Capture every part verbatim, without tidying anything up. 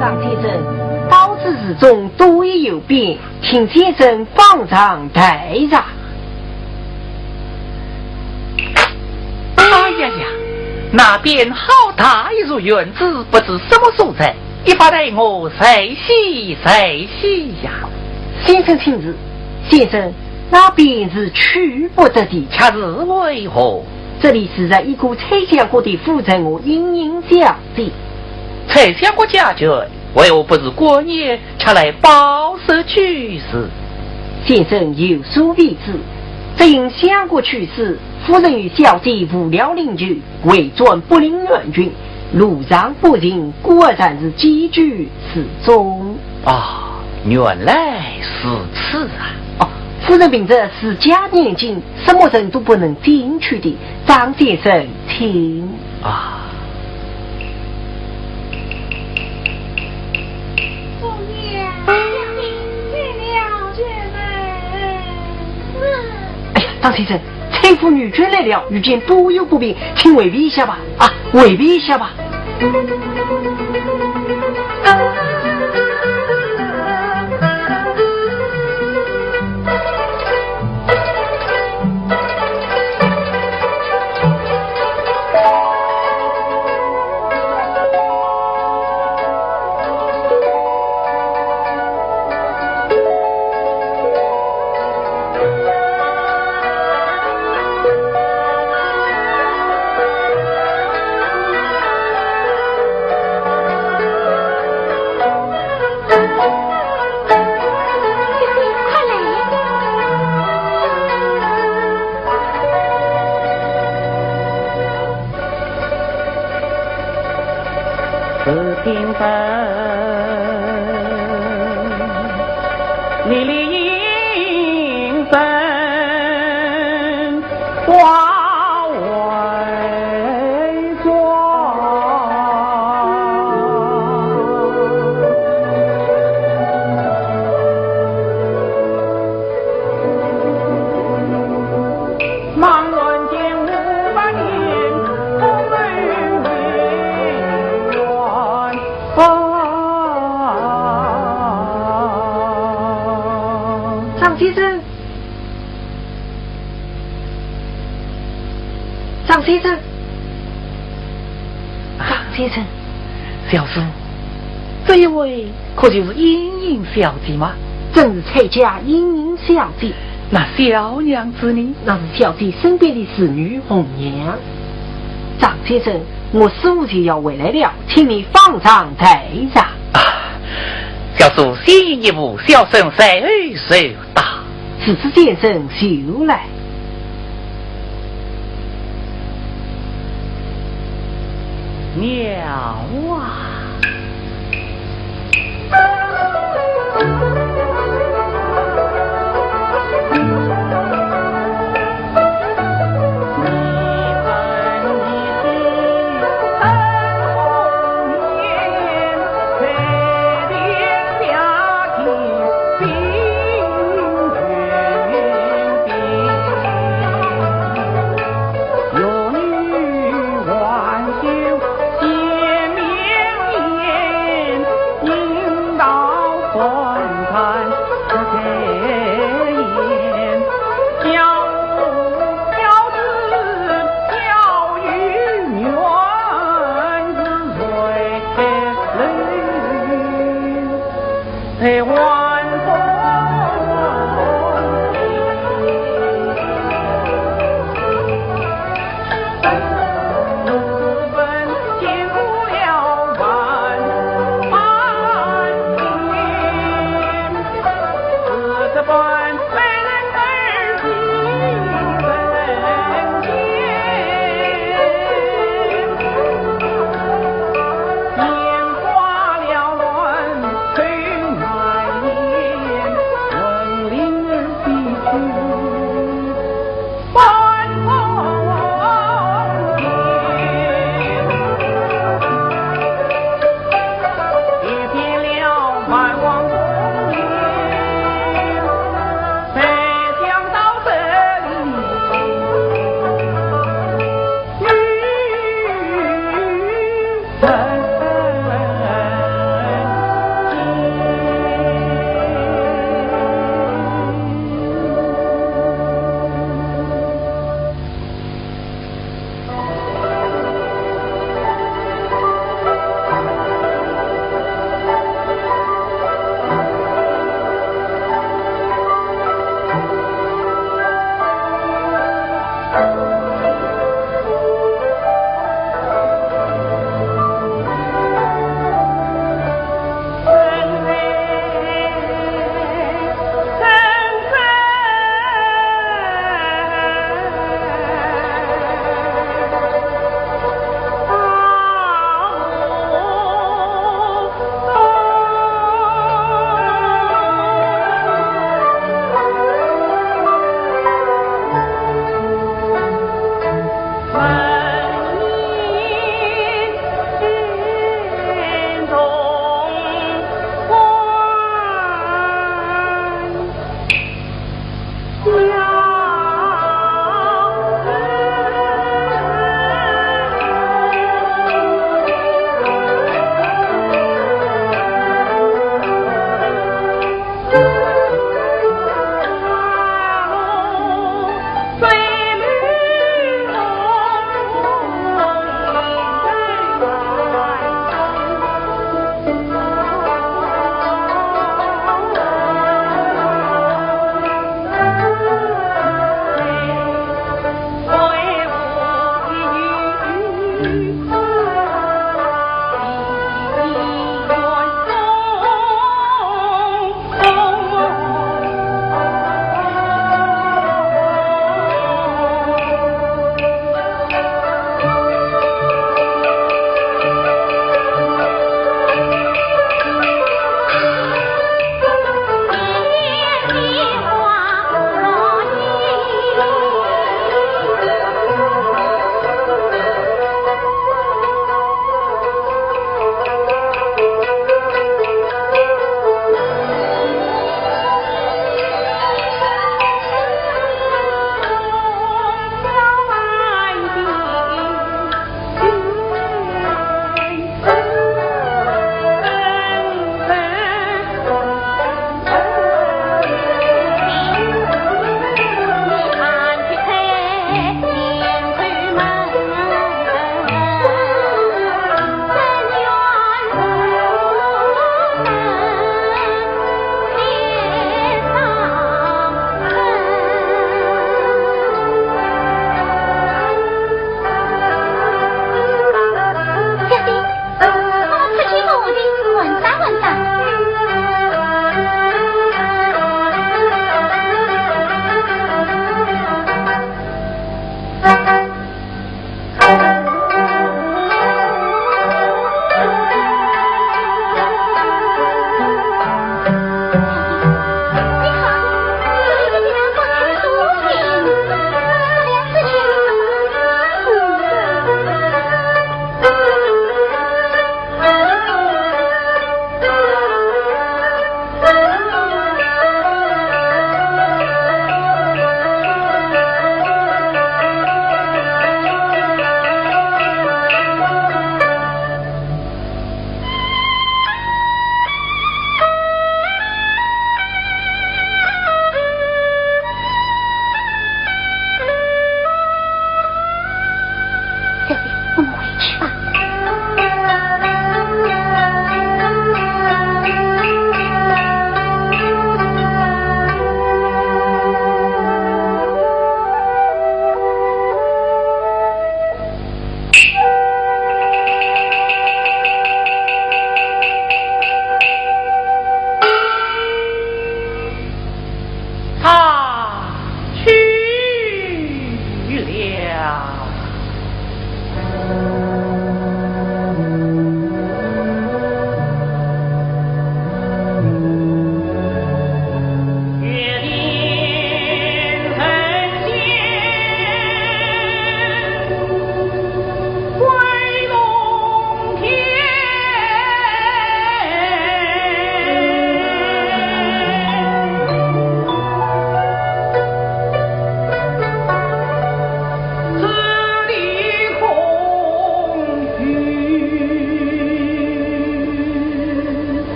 张先生，到此事中多疑有变，请先生方丈代查。哎呀呀，那边好大一座院子，不知什么所在，一发带我细细细呀。先生请住。先生，那边是去不得的。却是为何？这里住着已故崔相国的夫人和莺莺小姐。崔相国家眷，为何不住过夜，却来饱受拘束？先生有所未知，只因相国去世，夫人与小姐无聊灵柩，回转博陵原郡，路上不幸，故而暂时寄居寺中。啊，原来如此啊！哦，夫人凭着自家年纪，什么人都不能进去的。张先生，请。啊。姑娘，请了，姐妹。哎呀，张先生， 崔府女眷来了，遇见多有不便，请回避一下吧。啊，回避一下吧。张先生，张先生，张先生。小姐，这一位可就是莺莺小姐吗？正是崔家莺莺小姐。那小娘子呢？那是小姐身边的侍女红娘。张先生，我师父就要回来了，请你方丈代茶。啊，小姐先行一步，小生随后就到。 此次先生就来。妙啊！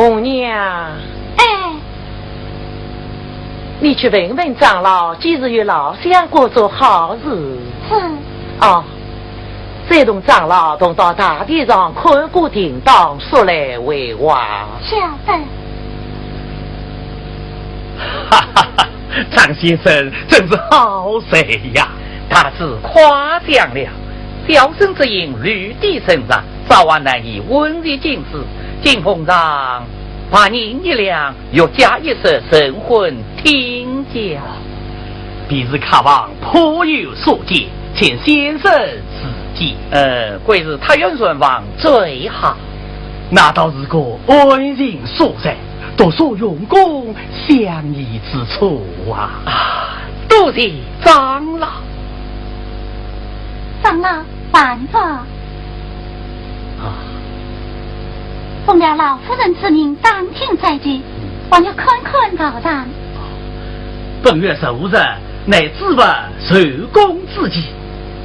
红娘。哎。你去问问长老，几时与老相公做好事？是。哦，再同长老同到大殿上看过停当，说来回话。晓得。哈哈哈，张先生真是好人呀！大师夸奖了，小生只因绿地生长， 早晚难以稳住情势，金凤堂白银一两，玉甲一色，神魂听教。便是客房颇有所见，请先生自见。呃，贵是他愿传房最好。那倒是个安心所在，读书用功相宜之处啊。啊，多谢长老。长老， 办法。啊。奉了老夫人之命，打听斋期，还要看看道场。本月十五日乃主簿授供之期，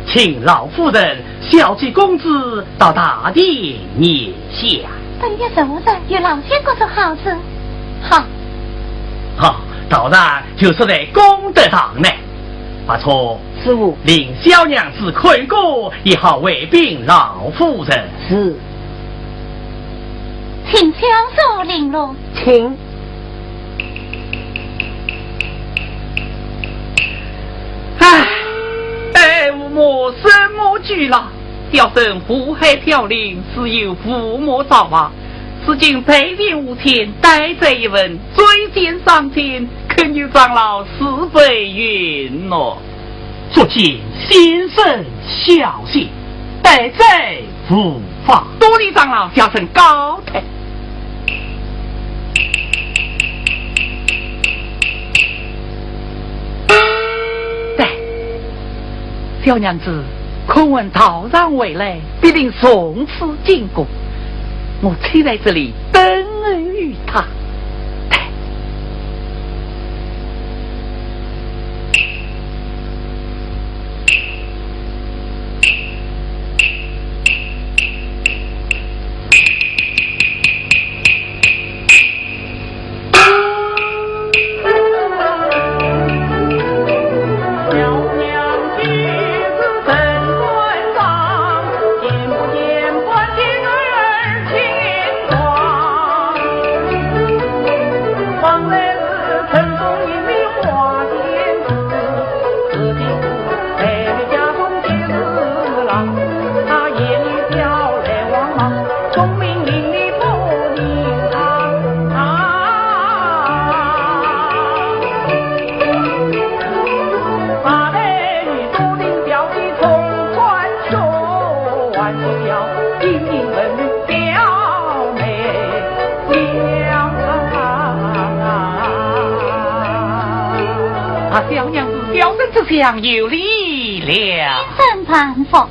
请老夫人、小姐、公子到大殿念香。本月十五日与老相公做好事。好。好，道场就设在功德堂内。 不错，师父。令小娘子看过，也好回禀老夫人。是。请小姐领路。请。唉，哎，父母什么居了？小生父海飘零，自幼父母早亡，如今陪病无天，待在一问， 追荐上天，恳求长老慈悲允诺。足见先生孝心，待在无妨。多谢长老，小生告退。对，小娘子，空闻道长回来，必定从此经过。我且在这里等候于他。 啊，小娘子，小生这厢有礼了。先生万福。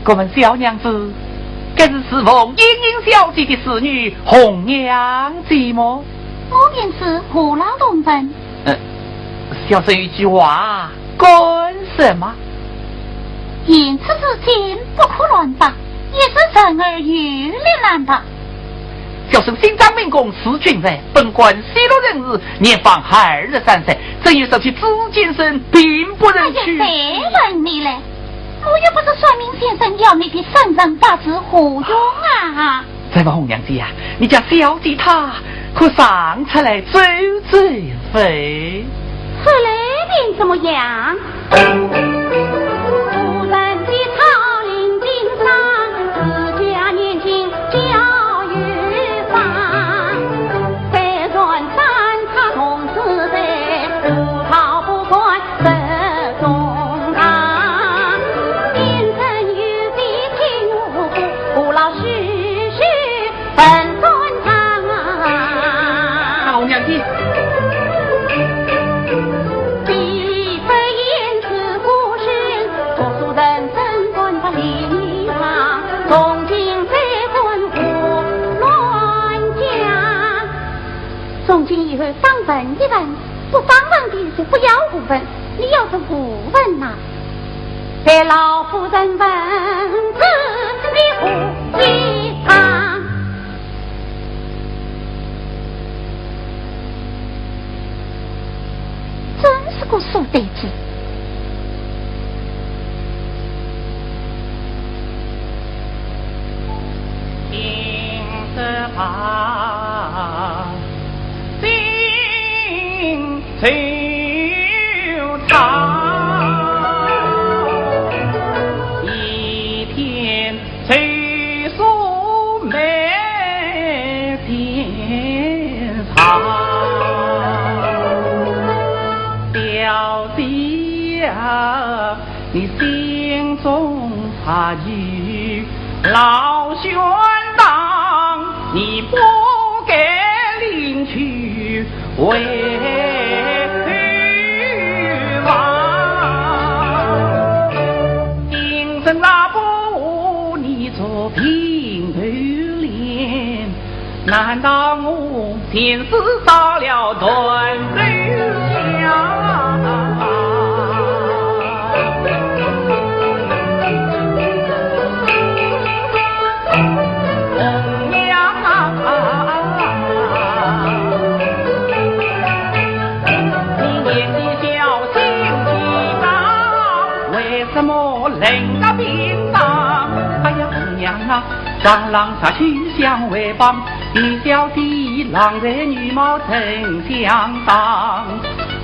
敢问小娘子，该是侍奉莺莺小姐的侍女红娘姐么？我便是，何劳动问？呃，小生有句话，干什么？言出如箭，不可乱发。也是人而有力难吧？小生姓张名珙，字君才，本贯西洛人氏，年方二十三岁，正月十七子时建生，并不能娶。哎呀，谁问你嘞？我又不是算命先生，要你的生辰八字何用啊？ 这位红娘姐呀，你家小姐她可常出来走走否？出来便怎么样？夫人的草林经商，自家年轻交友方，虽然三差同时在，葡萄不管 啊，红娘姐。从今以后， 方问一问，不方问的就不要胡问。你要是胡问呐，被老夫人问着，你何必怕？真是个书呆子。 小姐啊， 你心中怕有老玄当，你不该另娶回房。今生若不和你做平头恋， 难道我前世造了断头香？红娘啊，你年纪小，心气大，为什么冷得冰霜？哎呀，红娘啊， 上郎杀去相为伴，你小姐郎才女貌真相当。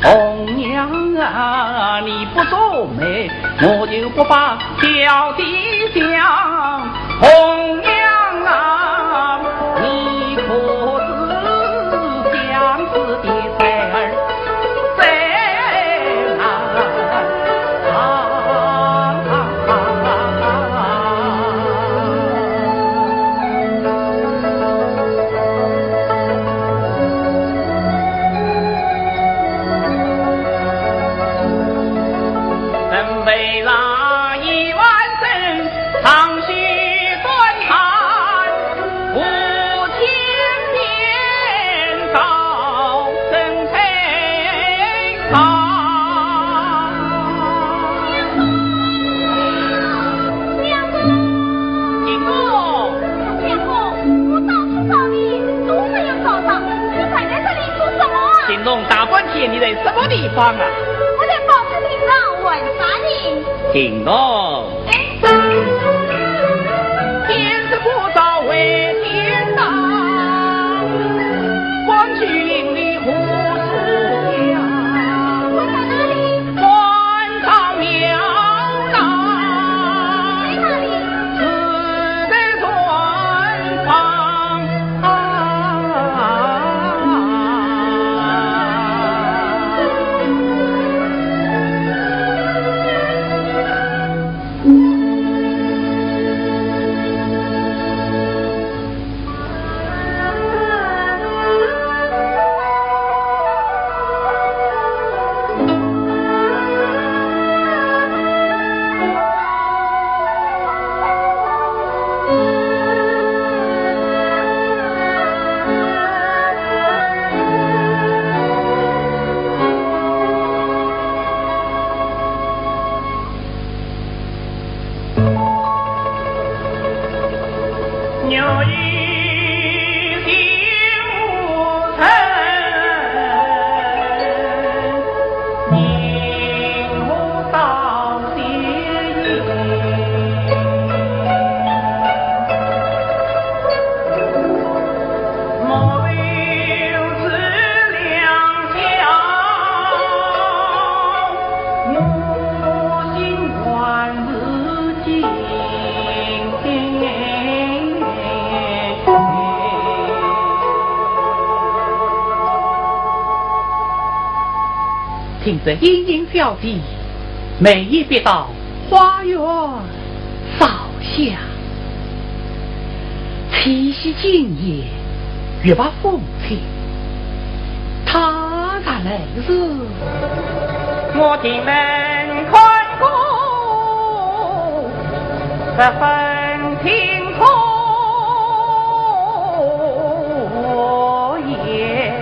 红娘啊，你不做媒，我就不把小姐想。红娘啊，你可知相思的罪儿 相公，相公，我到处找你，都没有找到，你站在这里做什么啊？行动大半天，你在什么地方啊？我在宝石亭上问啥呢？行动。 天色不早回天堂，官居林里何处乡？我在哪里？官到庙堂，在哪里？住在船房。听着莺莺小姐眉眼别到花园 少下，七夕今夜月白风清，他若来时，我定能看过，十分清楚也。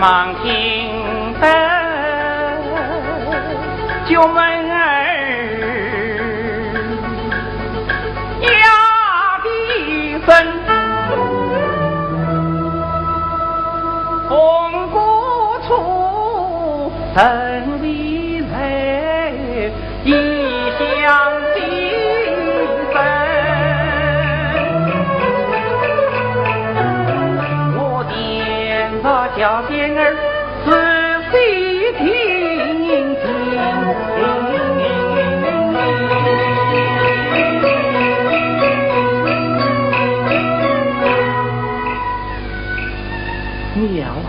忙听得九门儿呀的声，红姑处人未来。 妙啊！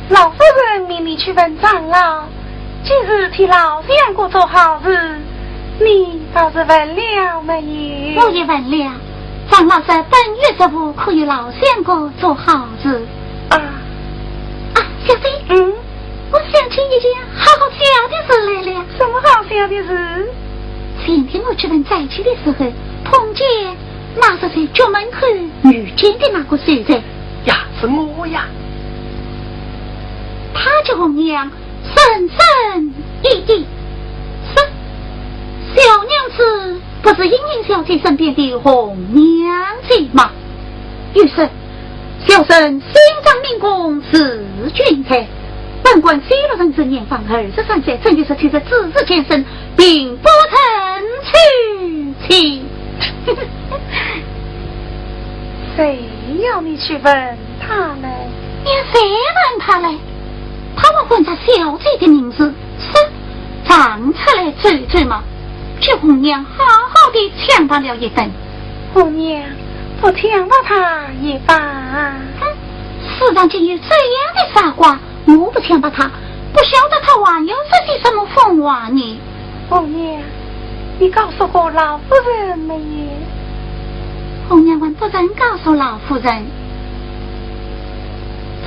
老夫人命你去问长老，今日替老相公做好事，你倒是问了没有？我也问了，长老说本月十五可与老相公做好事。啊。啊，小姐。嗯？我想起一件好好笑的事来了。什么好笑的事？前天我去问斋期的时候，碰见那日在角门口遇见的那个秀才。呀，是我呀。他叫红娘深深一揖，说：“小娘子不是莺莺小姐身边的红娘姐吗？”又说：“小生姓张名珙字君才，本官西洛人氏，年方二十三岁，正月十七日子时降生，并不曾娶妻。”谁要你去问他呢？你谁问他嘞？他们喊着小姐的名字，说：“常出来走走嘛。”叫红娘好好的抢答了一顿。红娘，不抢答他也罢。哼，世上竟有这样的傻瓜，我不抢答他，不晓得他还要说些什么疯话呢。红娘，你告诉过老夫人没有？红娘还不曾告诉老夫人。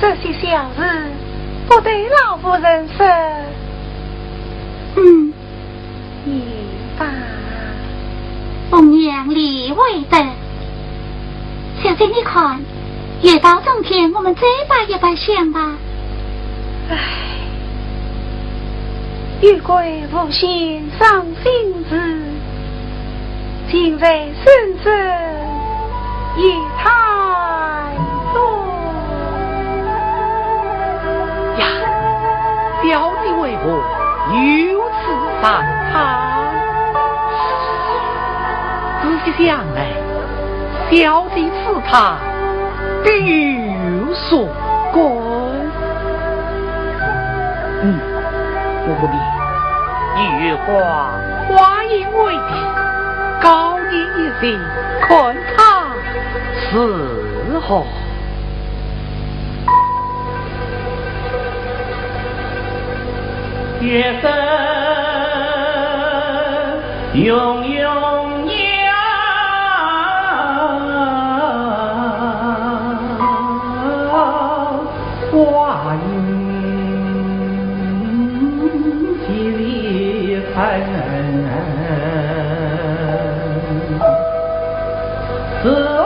这些小事不对老夫人说。嗯。也罢。红娘理会得。小姐，你看，月到中天，我们再把一把香吧。唉，有鬼无心伤心事，情在深深夜太多。呀，小姐为何如此伤叹？仔细想来，小姐此叹必有所感。嗯，我不免以月光花影为题，高吟一首，看他如何。 月色浓浓夜，花影几离痕。 自我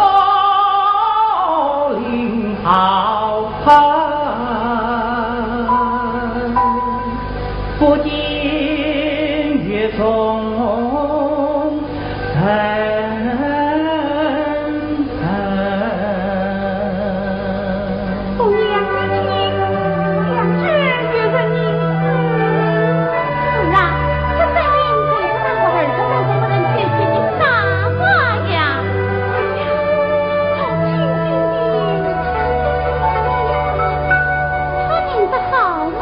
临潮喷，不见月中人。 红娘，你听，两只月人影。是啊，这声音就是那个二十三岁不曾娶妻的傻瓜呀。哎呀，好清新的，他名字好吗？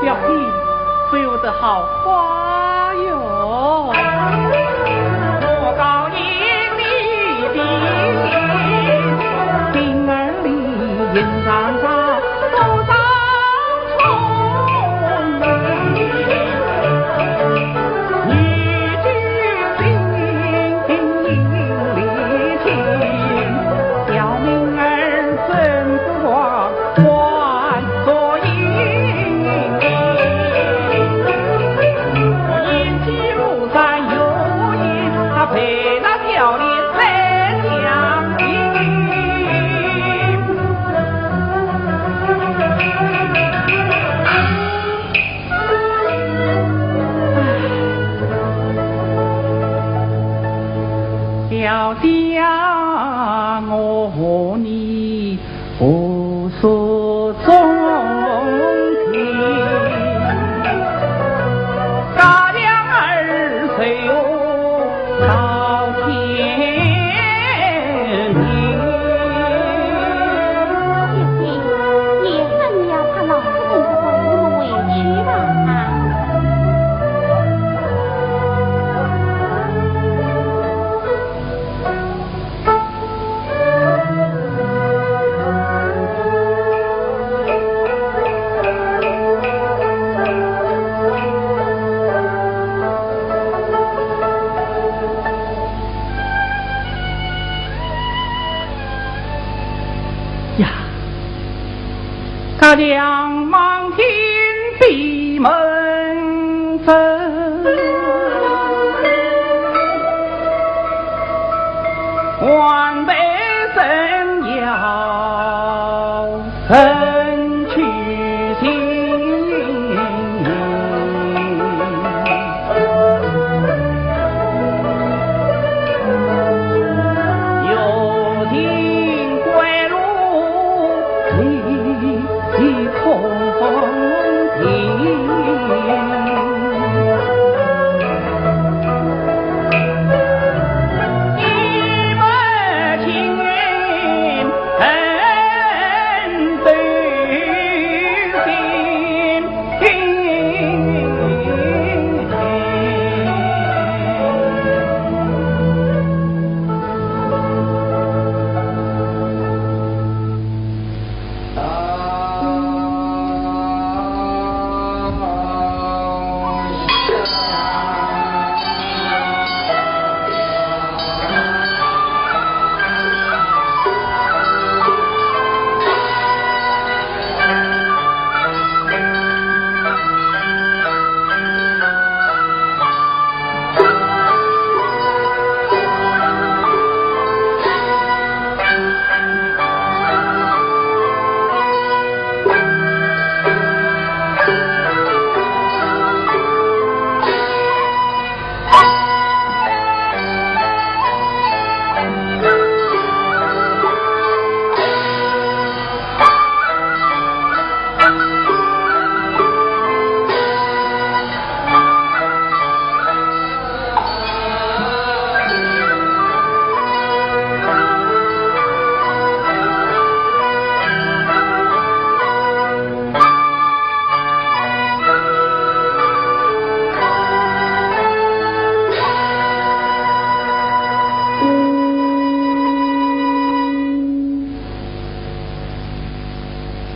表弟，不由得好花哟。我高音里的，今儿里吟唱着多少 他陪那小莲在相迎。无所踪迹，大娘儿随我到天明。你也分了他老夫人的话，我们回去吧。 呀，大娘忙进闭门。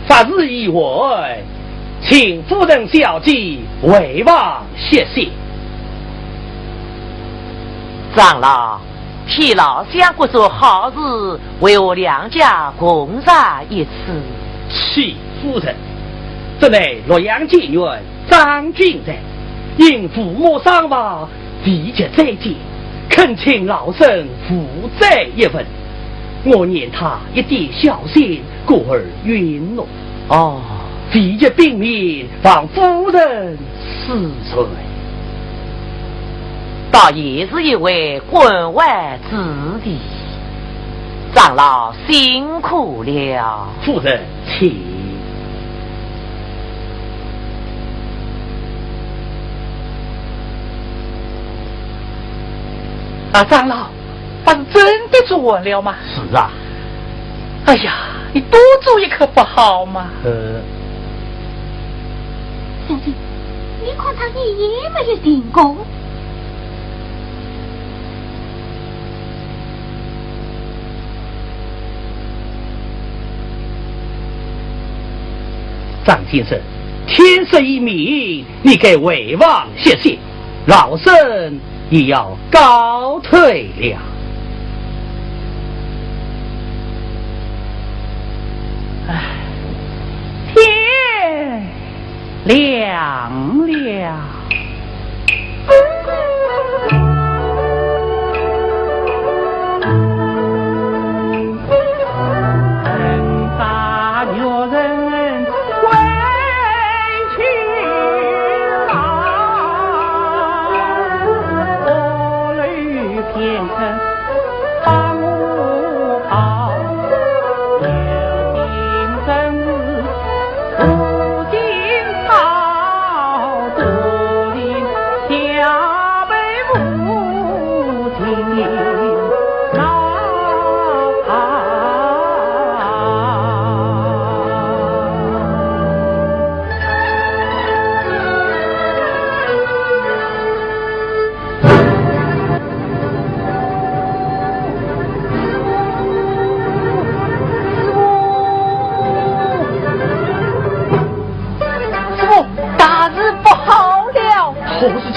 法事已完，请夫人小姐回房歇息。长老，替老相国做好事，为何两家共设一次？戚夫人，这乃洛阳解元张君才，因父母双亡， 未及再见，恳请老身附带一份。我念他一点孝心，故而允诺。哦。未及禀明，望夫人恕罪。倒也是一位关怀之地。长老辛苦了。夫人，请。 啊，长老，法事真的做完了吗？是啊。哎呀，你多做一刻不好吗？呃。小姐，你看他一夜没有停过。 张先生，天色已明，你该回房歇息，老身也要告退了。唉，天 亮了。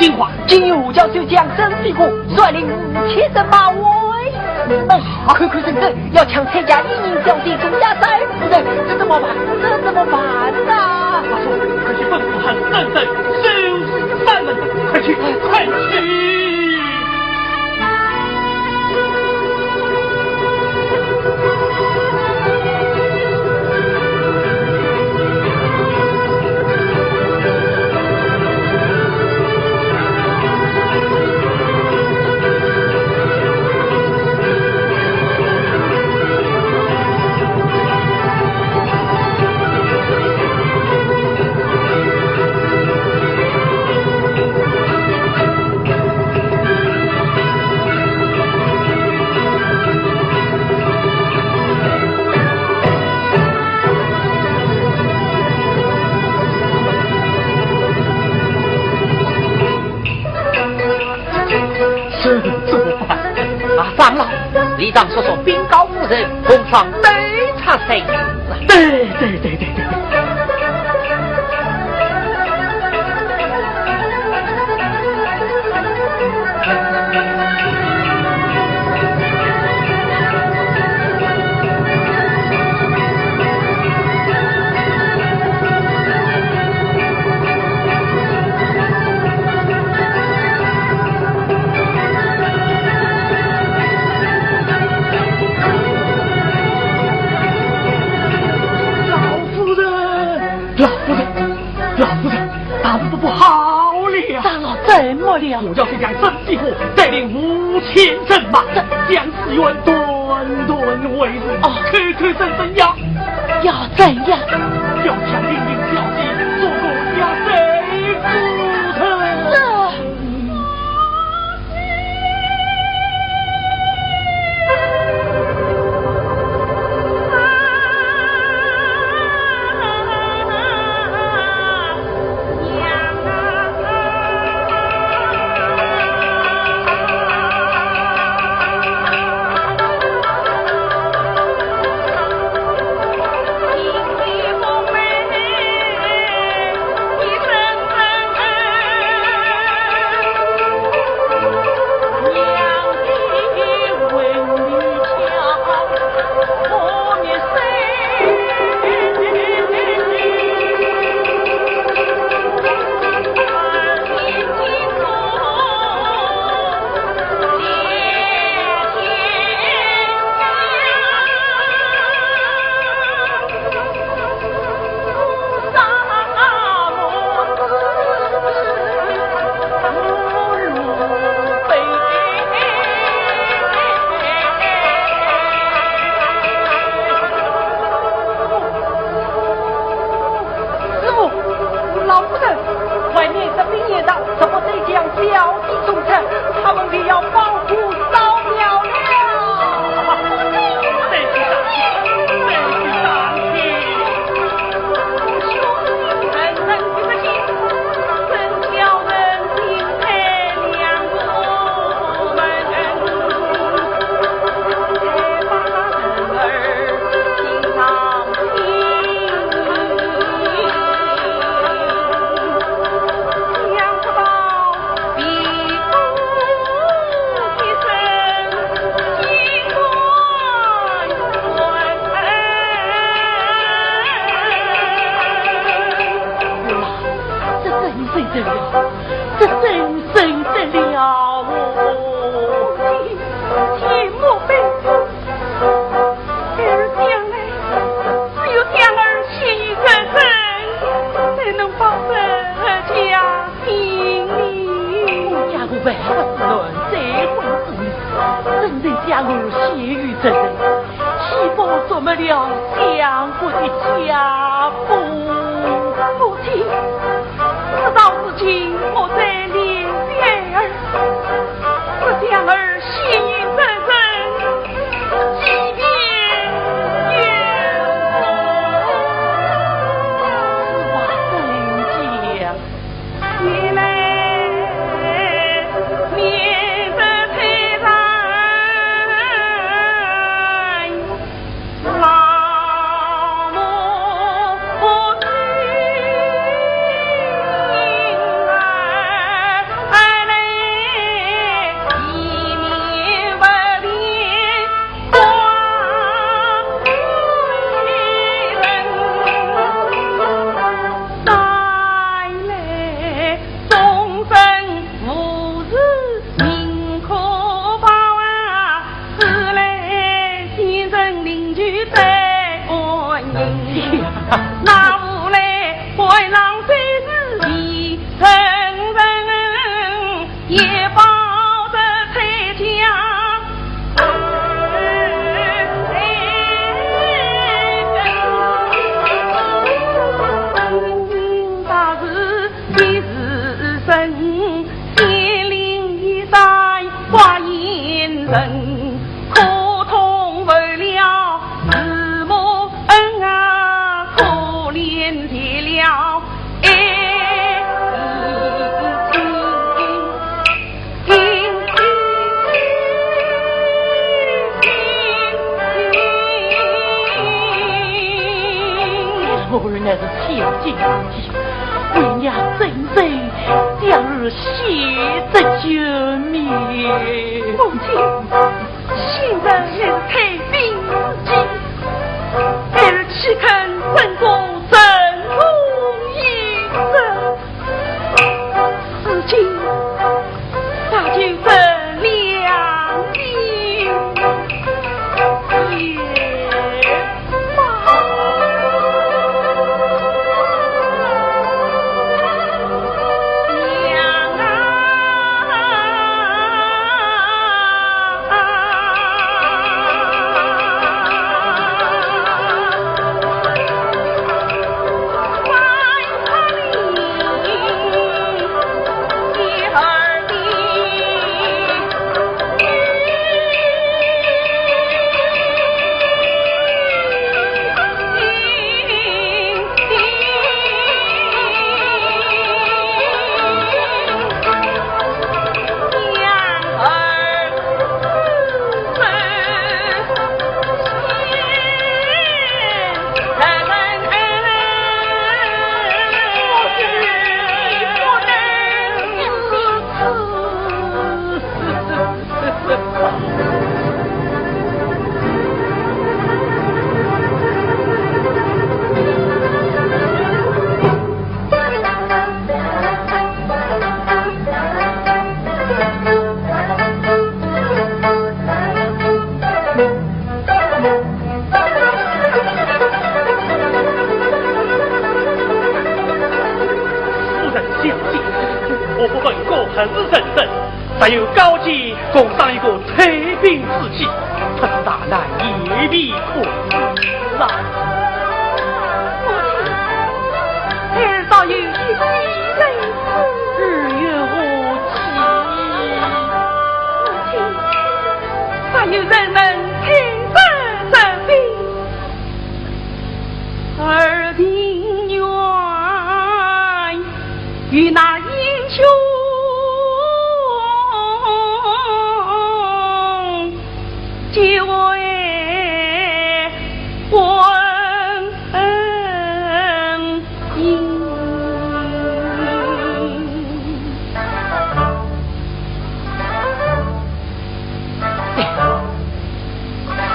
兵话，今有家主将孙继虎率领五千人马围城门，口口声声要抢蔡家莺莺小姐钟家三夫人，这怎么办？这怎么办呐？快去吩咐他们等等，收拾山门，快去，快去！这怎么办？啊，长老，你当说说禀告夫人，红双对他才有啊。对对对对对对。老夫人，老夫人，老夫人，大事不好了！长老，怎么了？我要这将孙继虎带领五千人马，将紫苑团团围住，哦，口口声声要，要怎样？要将莺莺小姐做个压碎骨头。这 师父，老夫人，外面的兵也到，这不得将小姐送出，他们便要放火烧庙了。再去打听，再去打听。 这真是人了，这真是得了哦！天，天莫悲痛，儿将来，只有将儿先于战争，才能保得家性命。我家父万不是乱再婚之人，怎奈将儿先于战争， 岂不辱没了相国的家风？母亲，事到如今，莫再怜惜儿，只将儿先于战争，即便冤枉。此话怎讲？我儿乃是千金之体，为娘怎忍将儿献作救命？母亲，先生乃是退兵之计，孩儿岂肯昏过陈宫一职？ 如今，大舅这两日也罢。娘啊！ 夫人小姐，我不问过何人生，只有高见共赏一个退兵之计，thật大难也未可知啊。母亲，儿倒有一计在此。儿有何计？母亲， 但愿人能听得这兵，儿情愿与那英雄结为婚姻。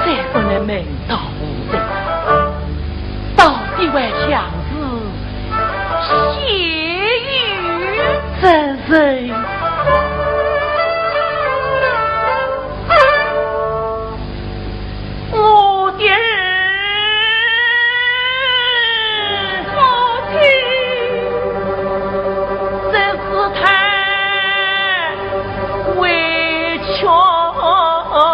再不能问到何处，到底还像是仙语之人。我的儿，母亲，真是太 委屈你了。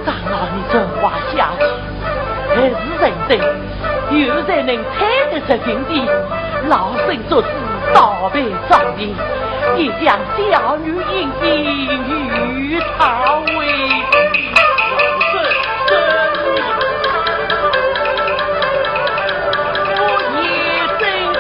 长老，你这话下去，还是认真，有人能猜得出心底，老身做主，倒背照背，你将小女引进与他为亲。是，是。我也真正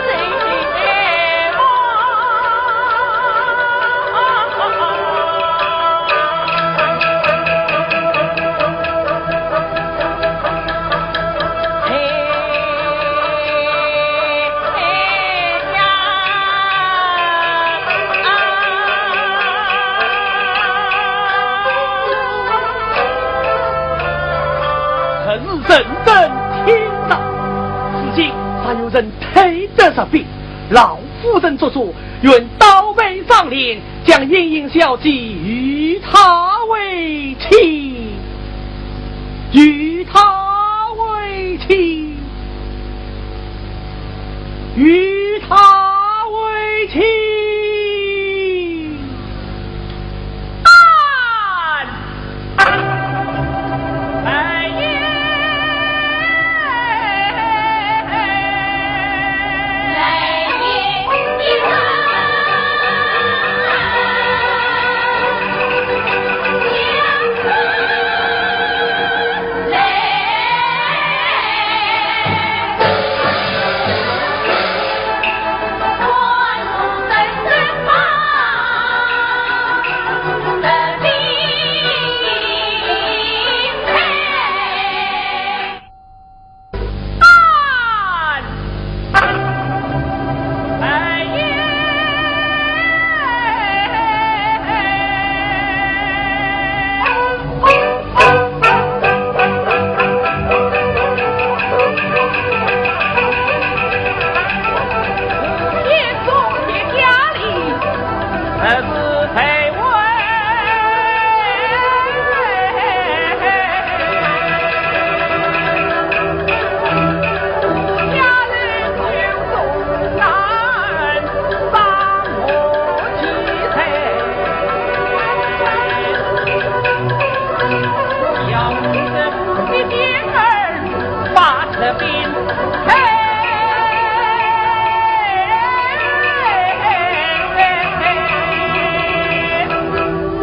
这是病，老夫人作主，愿倒杯赏脸，将莺莺小姐与他为妻，与他为妻，与他为妻。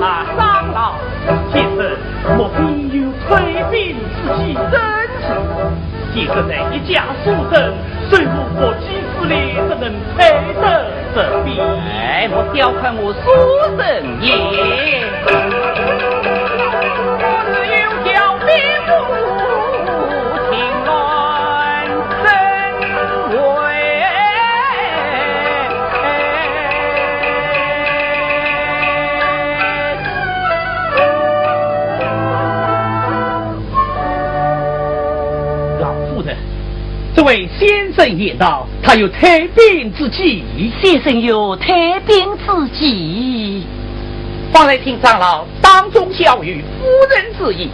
啊，长老，先生，莫非有退兵之计？正是。既然在一家所生，谁无不及之力，怎能退得这兵？哎，莫小看我书生也。老夫人，这位先生言道，他有退兵之计。先生有退兵之计？方才听长老当众晓谕夫人之意，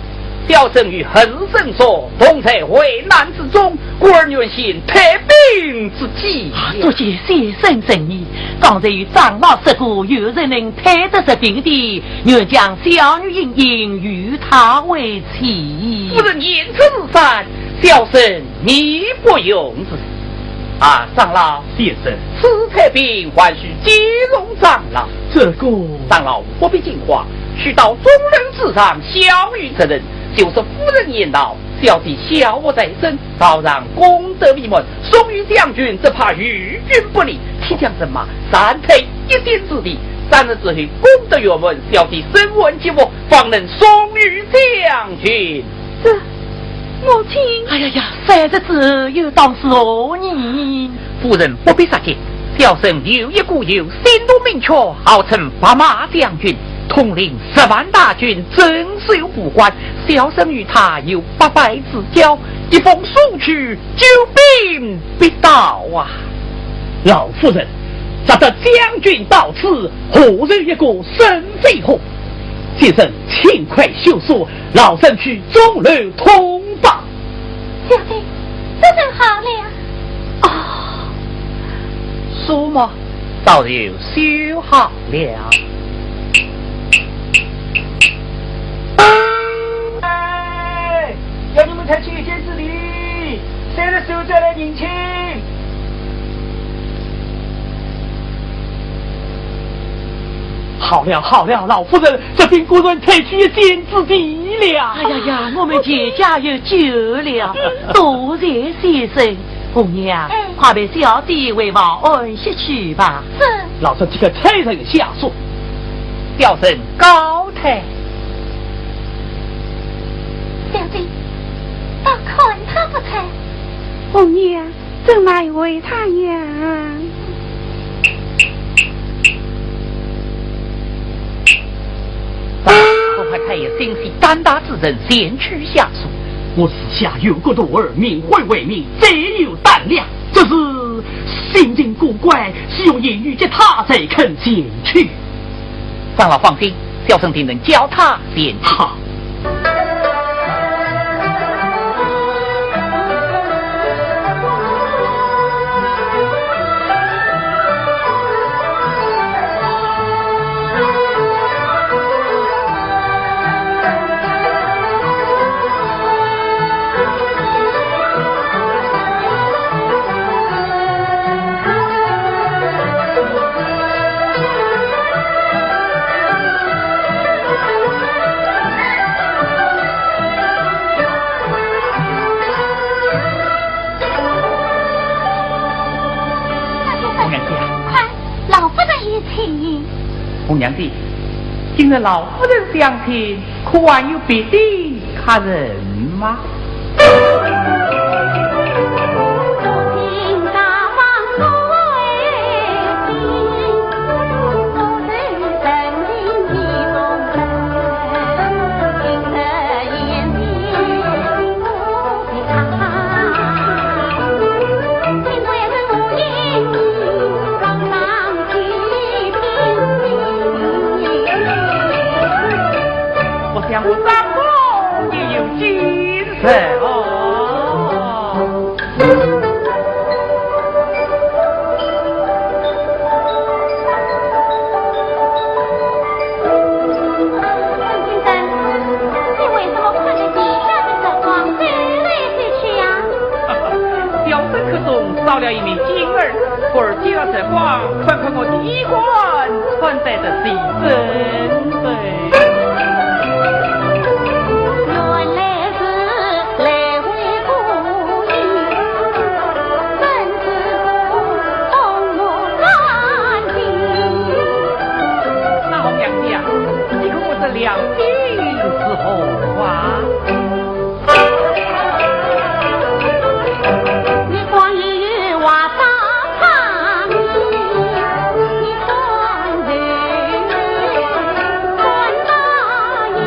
小生于何日生疏，同在危难之中，故而愿先退兵之计。啊，多谢先生仁义。刚才有长老说过，有人能退得这兵的，愿将小女莺莺与他为妻。夫人言出如山，小生义不容辞。啊，长老。先生。此退兵还需借用长老。这个。长老不必惊慌，须到钟楼之上晓谕此人，就是夫人言道，小弟小学在身，道上功德未满，送与将军，只怕与军不利，提枪人马，暂退一线之地，三日之后功德圆满，小弟升官即位，方能送与将军。这，母亲。哎呀呀，三日之后又当是何年？夫人不必杀急，小生有一个有心肚明确，号称白马将军，统领十万大军，镇守武关，小生与他有百拜之交，一封书去，救兵必到啊。老夫人，只得将军到此，后人一个甚非好。先生，请快修书，老身去钟楼通报。小姐，这就好了。哦，书么，早就修好了。哎，要你们退去一线之地，三日之后再来迎亲。 好了好了，老夫人，这兵果然退去一线之地了。哎呀呀，我们全家有救了，多谢先生。红娘，哎。快陪小姐回房安歇去吧。是。老身即刻差人下书。小生告退。小姐，倒看他不成。红娘， 怎奈何他呀？恐怕太爷心系胆大之人，前去下书。我膝下有个徒儿，名唤为民，最有胆量，只是禀请过关，希望言语及他才肯前去。长老放心，小生定能叫他前去。好。 红娘姐。快，老夫人有请。红娘姐，今日老夫人相请，可还有别的客人吗？ 我想我张公也有精神哦。 你为什么看着地下的这光走来走去呀？小生客中少了一面镜儿，故而借了这光，看看我衣冠穿戴的齐整呗。原来是来回不一，真是不懂我感情。那红娘姐啊，你看我这两鬓 是何话？你光有话打他，你光有管他呀。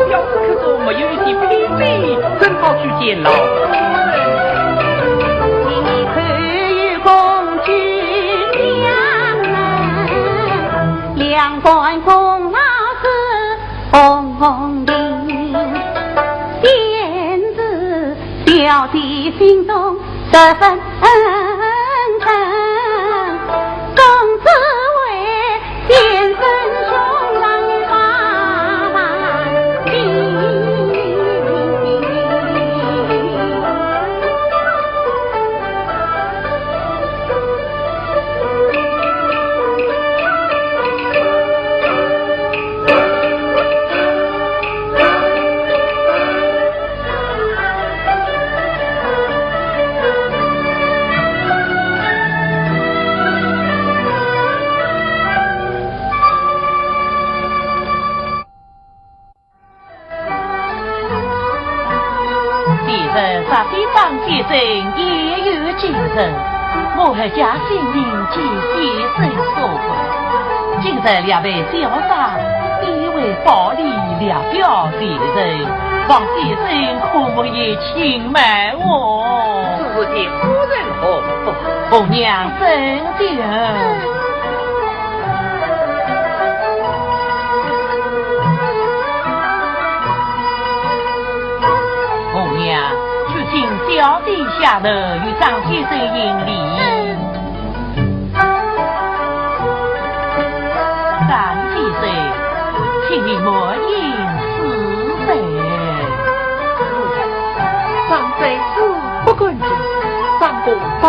小生客中没有一些品味，怎好去见老夫人？你可有共居家门？两官功劳是功名，便是小姐心中 这份恩情，总是为先生兄长的把心。 先生，实在当先生也有精神，我还假性命见先生所困。今日略备小伤，以为薄礼略表前程，望先生可勿要轻慢哦。这是见夫人何福？红娘真的。 红娘，去请小弟下楼，与张先生行礼。张先生，请你满饮四杯。张在此，不敢。 张公拜。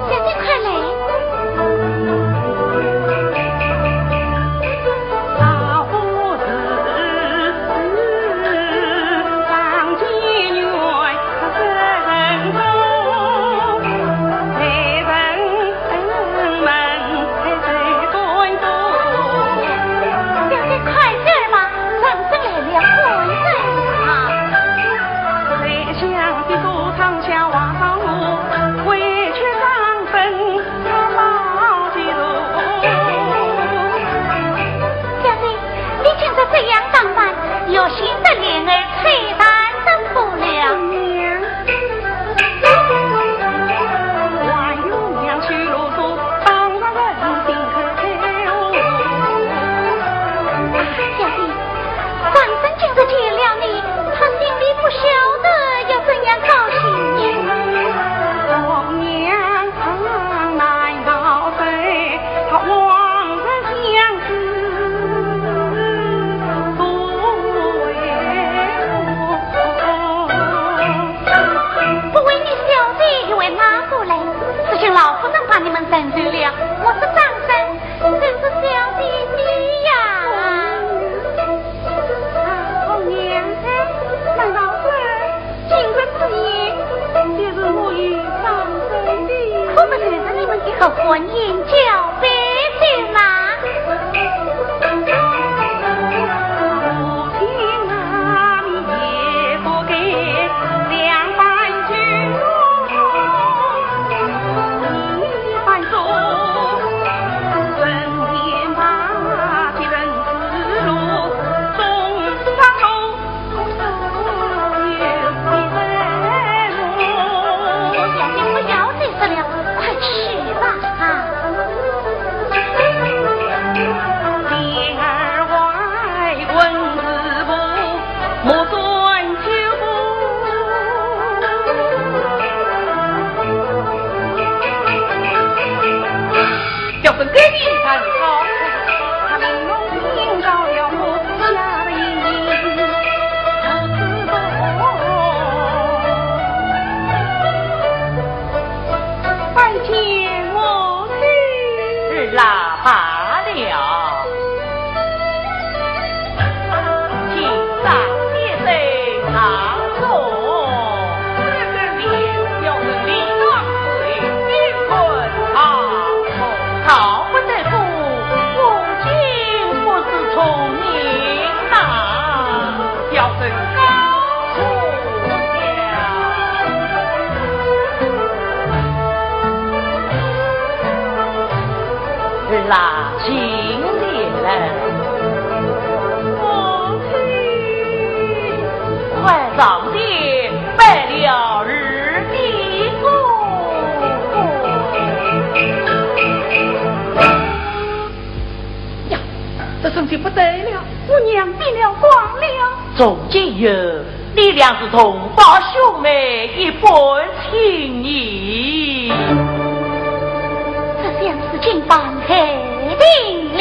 小姐，快来！一口婚姻交杯酒嘛。不要再说了，快去吧。儿啊，罢了。请上，先生上座。小生理当跪，因困长途，逃不得夫，我今不是从命啊。小生告 儿啊，请起来。母亲。快上殿拜了儿的哥哥。呀，这声音不对了，我娘病了，光了。从今以后， 你俩是同胞兄妹一般情谊。这厢事情办开定了。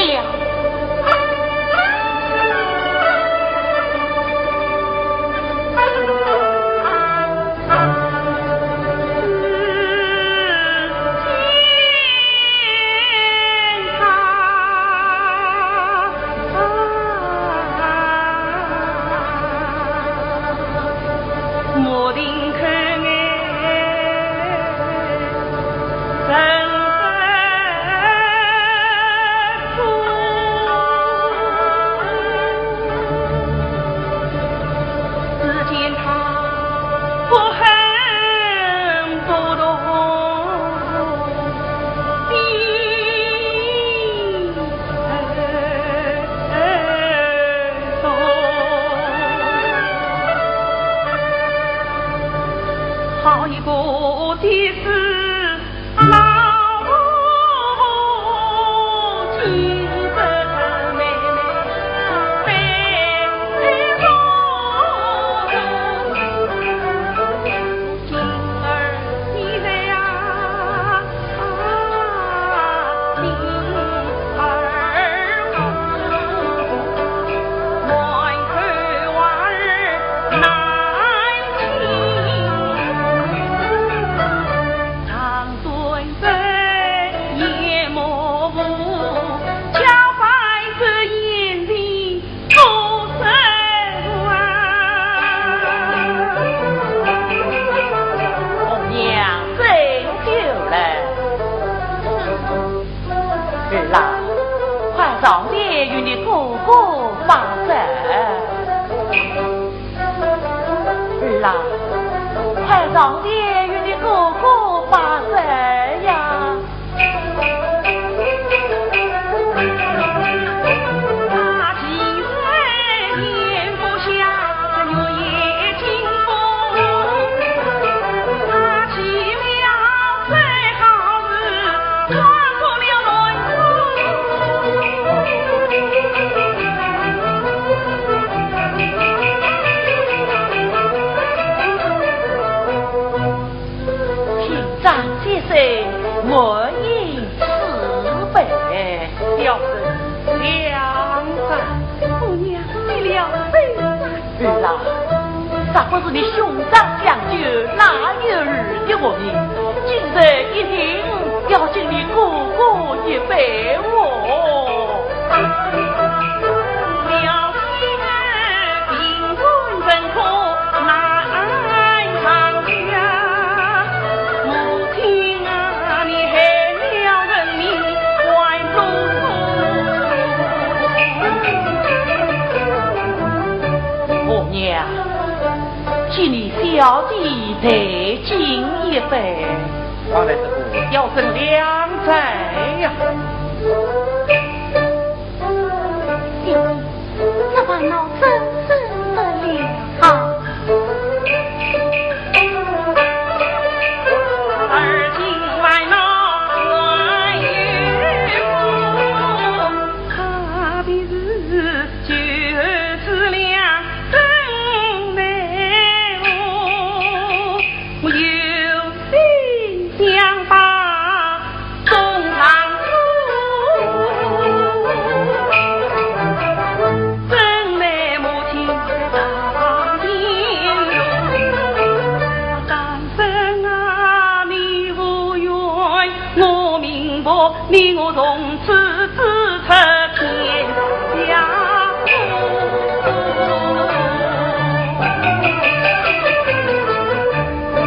红娘斟酒来。儿啊，快上殿与你哥哥把盏。儿啊，快上殿与你哥哥把盏呀。请张先生满饮此杯。小生两杯。姑娘，你两杯吧。儿啊，若不是你兄长相救，哪有儿的活命？今日一定要敬你哥哥一杯哦。 母亲啊，你害了小弟再进一杯。方才这个小生两杯呀。小姐，这烦恼真是不了。好。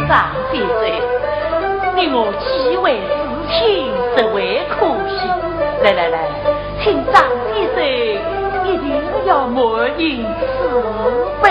张先生，你我既为至亲，实为可惜。来来来，请张先生一定要满饮此杯。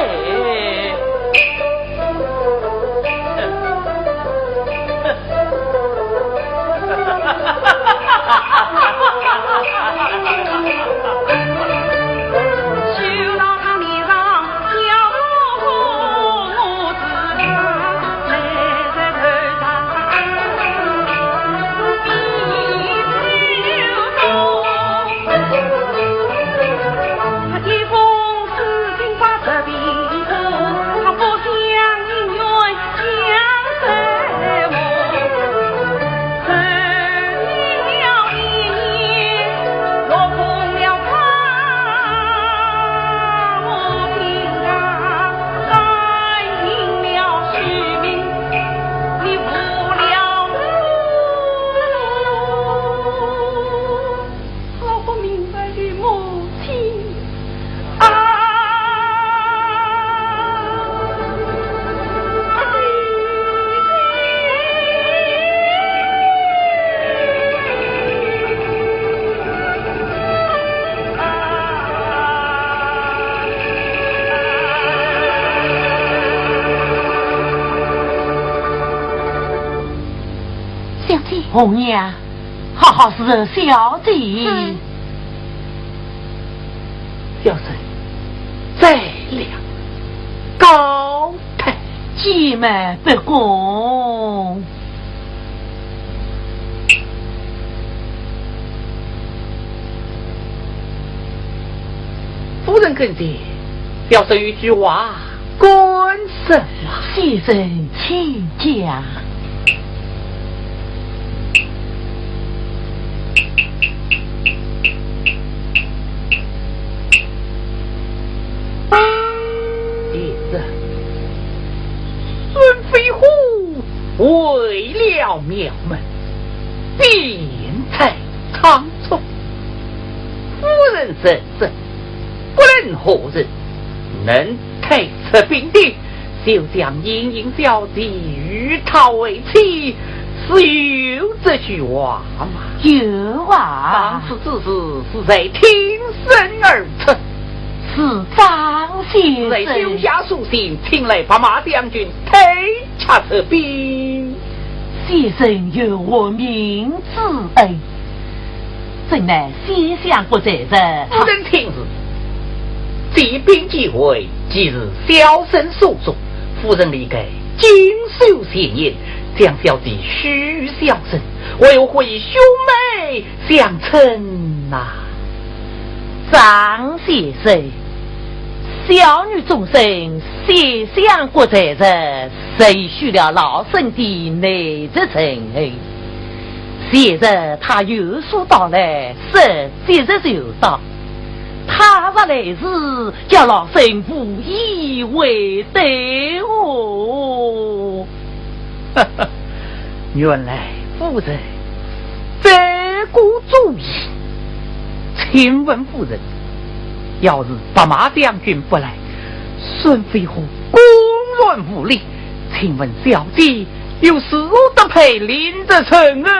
好不明白的母亲啊！小姐。红娘， 好好侍候小姐。是。小生再了，告退。姐妹不恭。夫人跟前，小生有句话 官司啊。先生请讲。先生，孙飞虎为了庙门，辩才仓促，夫人认真， 不论何人能退出兵丁，就将莺莺小姐与他为妻，是有这句话吗？有啊。当此之事，是在听声而出。是张先生。是在修下书信，请来白马将军退 却出兵。先生有活命之恩，怎奈先相国在侧，夫人请住。这兵机会，既是小生所作，夫人理该谨守前言，将小姐许与小生，为何会兄妹 相称呐。张先生，小女终身先相国在侧，谁许了老身的内侄陈恩。现在他有书到来，说即日就到。他若来迟，叫老身无以为报哦。 原来夫人这个主意。请问夫人，要是白马将军不来，孙飞虎公然无礼，请问小姐又如何得配林则陈恩呢？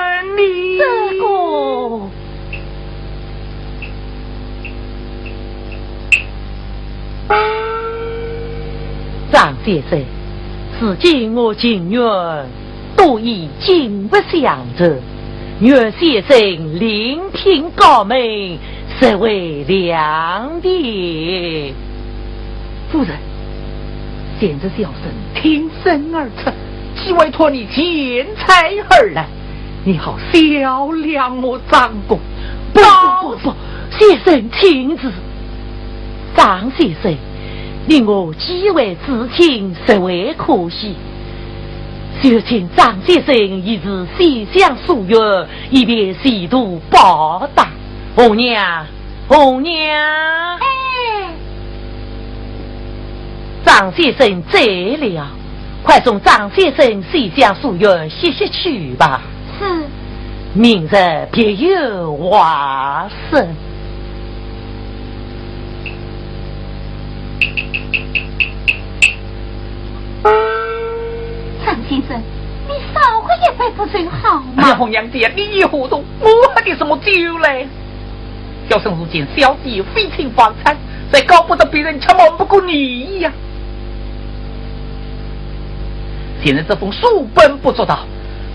这个 张先生，如今我情愿多以金物相赠，愿先生另聘高门，实为良田。夫人，现在小生挺身而出，既委托你前差而来，你好小量我张公。不不不不，先生请住。张先生，你我既为至亲，实为可惜。就请张先生依次西厢书院，以便前途报答。红娘，红娘。哎。张先生醉了，快送张先生西厢书院歇息去吧。是。明日别有话说。张先生，你少喝一杯不就好吗？哎呀，红娘姐，你也喝多，我喝的什么酒嘞？小生如今小姐非亲房产，再搞不得别人吃瞒不过你呀。现在这封书本不作道，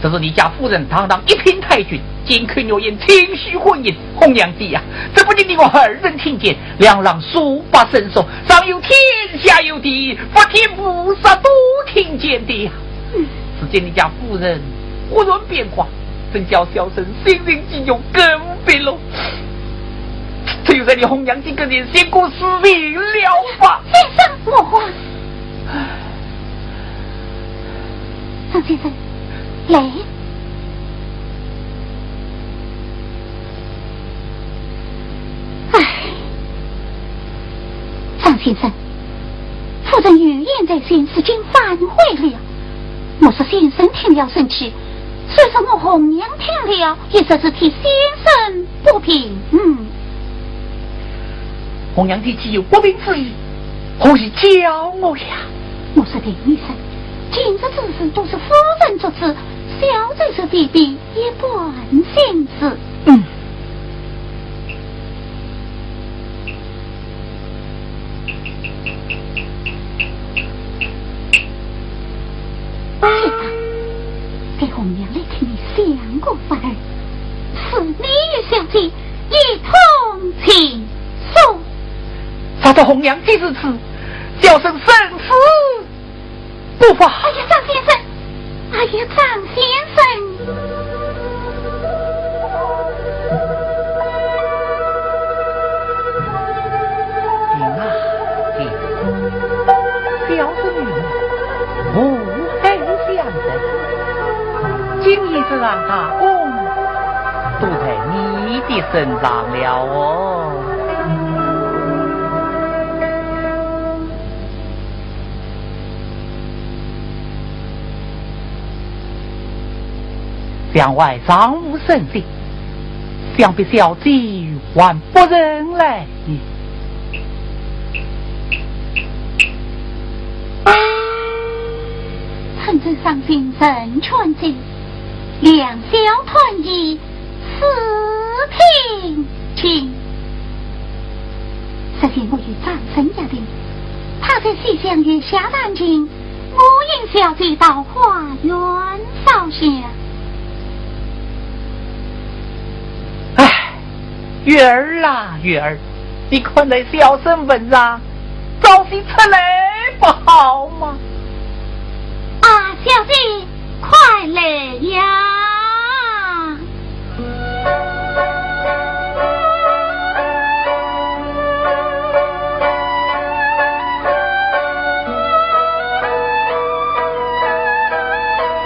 这是你家夫人堂堂一品太君，金口玉言，亲许婚姻。红娘姐呀，这不仅你我二人听见，两廊书法生疏，上有天，下有地，佛天菩萨都听见的呀。如今你家夫人忽然变卦，真叫小生心情激动，更别了。只有在你红娘姐跟前先过死命了吧。先生，我……张先生，来。唉，张先生，夫人有言在先，如今反悔了。莫说先生听了生气，就是我红娘听了，也只是替先生不平。嗯。红娘姐既有不平之意，何以教我呀？我说林医生，今日之事都是夫人做主，小姐是弟弟，一般心事。嗯。去吧，待红娘来替你想个法儿，使你与小姐一同情书。若得红娘姐如此，小生生死不忘。哎呀，张先生！哎呀，张先生！停啊，停！小生与你无恨相争，今夜这场大功都在你的身上了哦。 墙外尚无声息，想必小姐还不曾来。春秋伤心人劝尽，良宵团圆 思平情。昨夜我与张生约定，他在西厢月下弹琴，我引小姐到花园烧香。唉，月儿啊，月儿，你看在小生份上，早些出来不好吗？啊，小姐， 快来呀！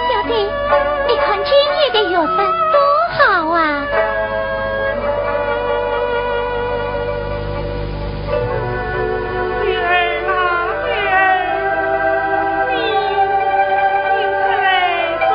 小姐，你看今夜的月色多好啊！ 女儿啊，女儿，你，你出来吧。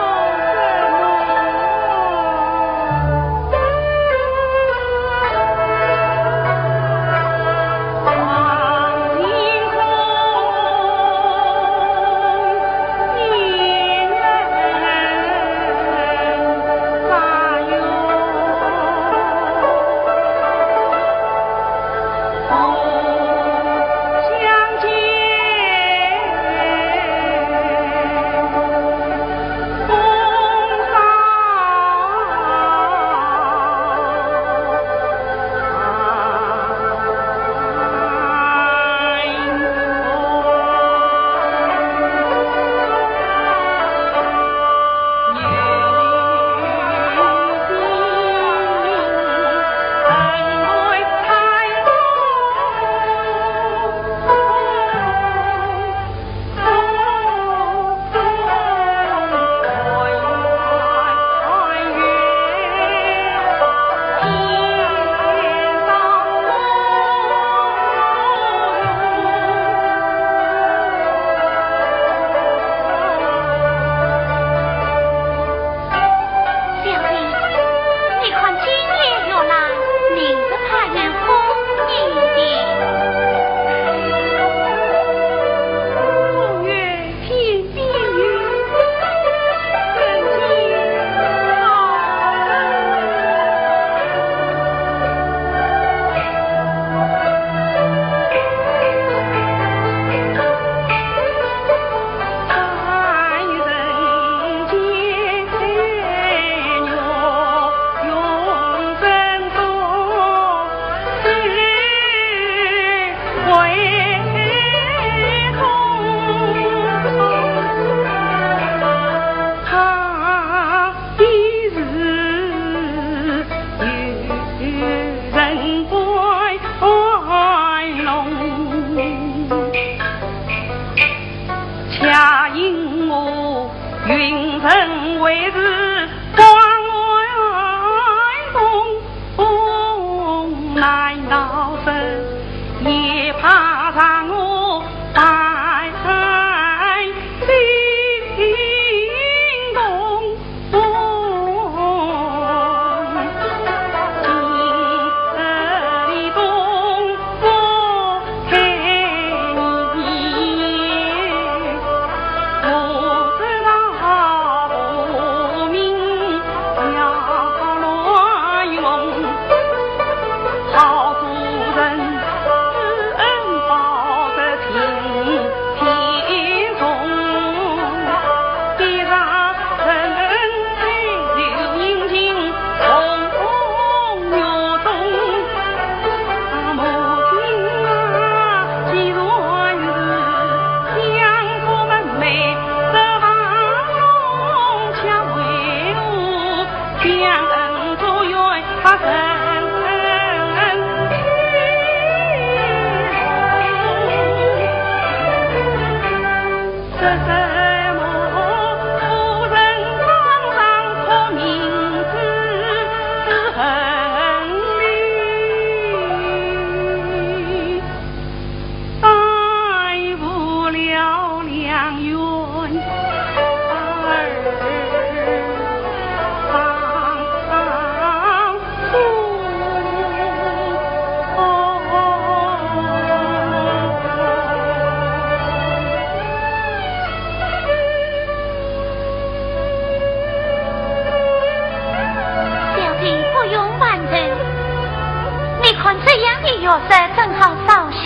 我说正好烧香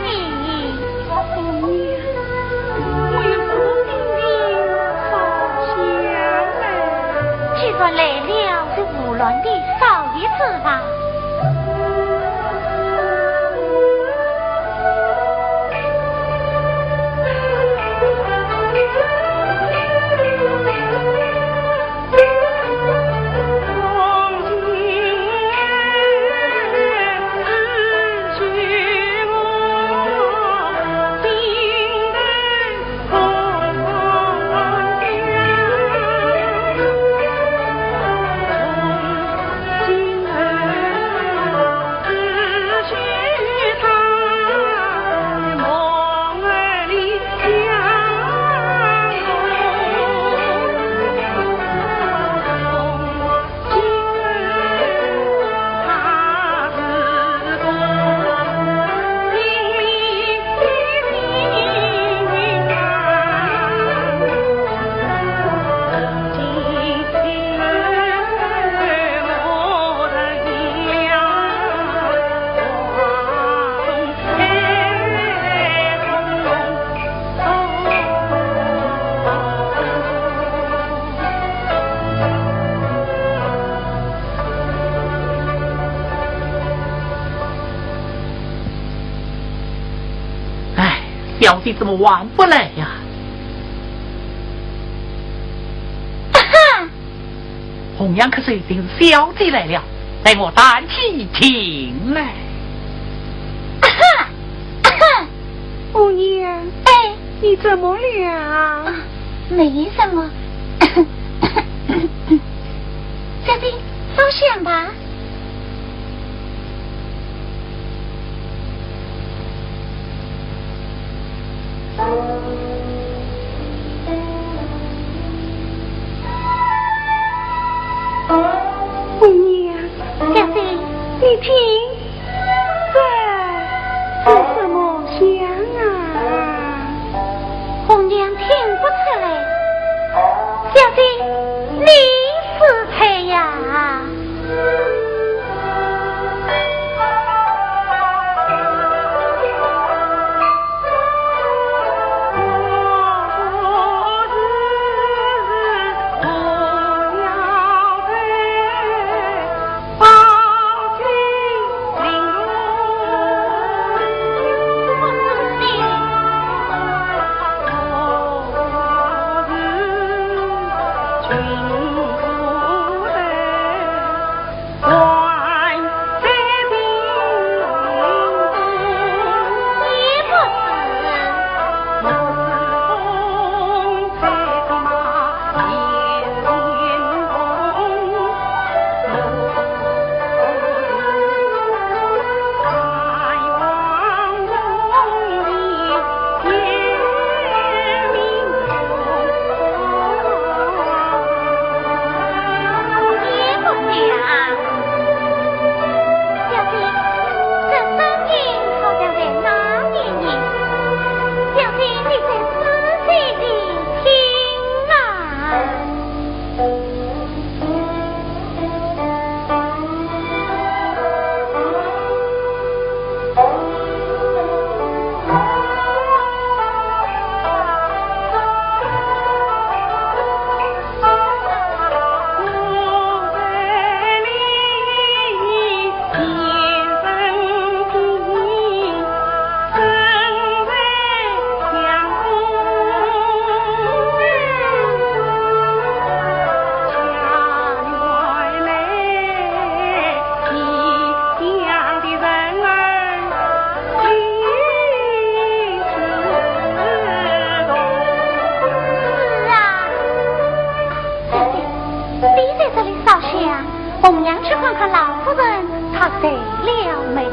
呢。红娘，我有何心情烧香呢？既然来了，就胡乱地烧一支吧。哎，小姐怎么还不来呀？啊哈！红娘咳嗽，一定是小姐来了，待我打起听来。啊哈！啊哈！红娘，哎，你怎么了？啊，没什么。小姐，烧香吧。 红娘，小姐，你听，这是什么香啊？红娘听不出来。小姐，你是谁呀？是啊，姐姐，你在这里烧香，红娘去看看老夫人，她睡了没有？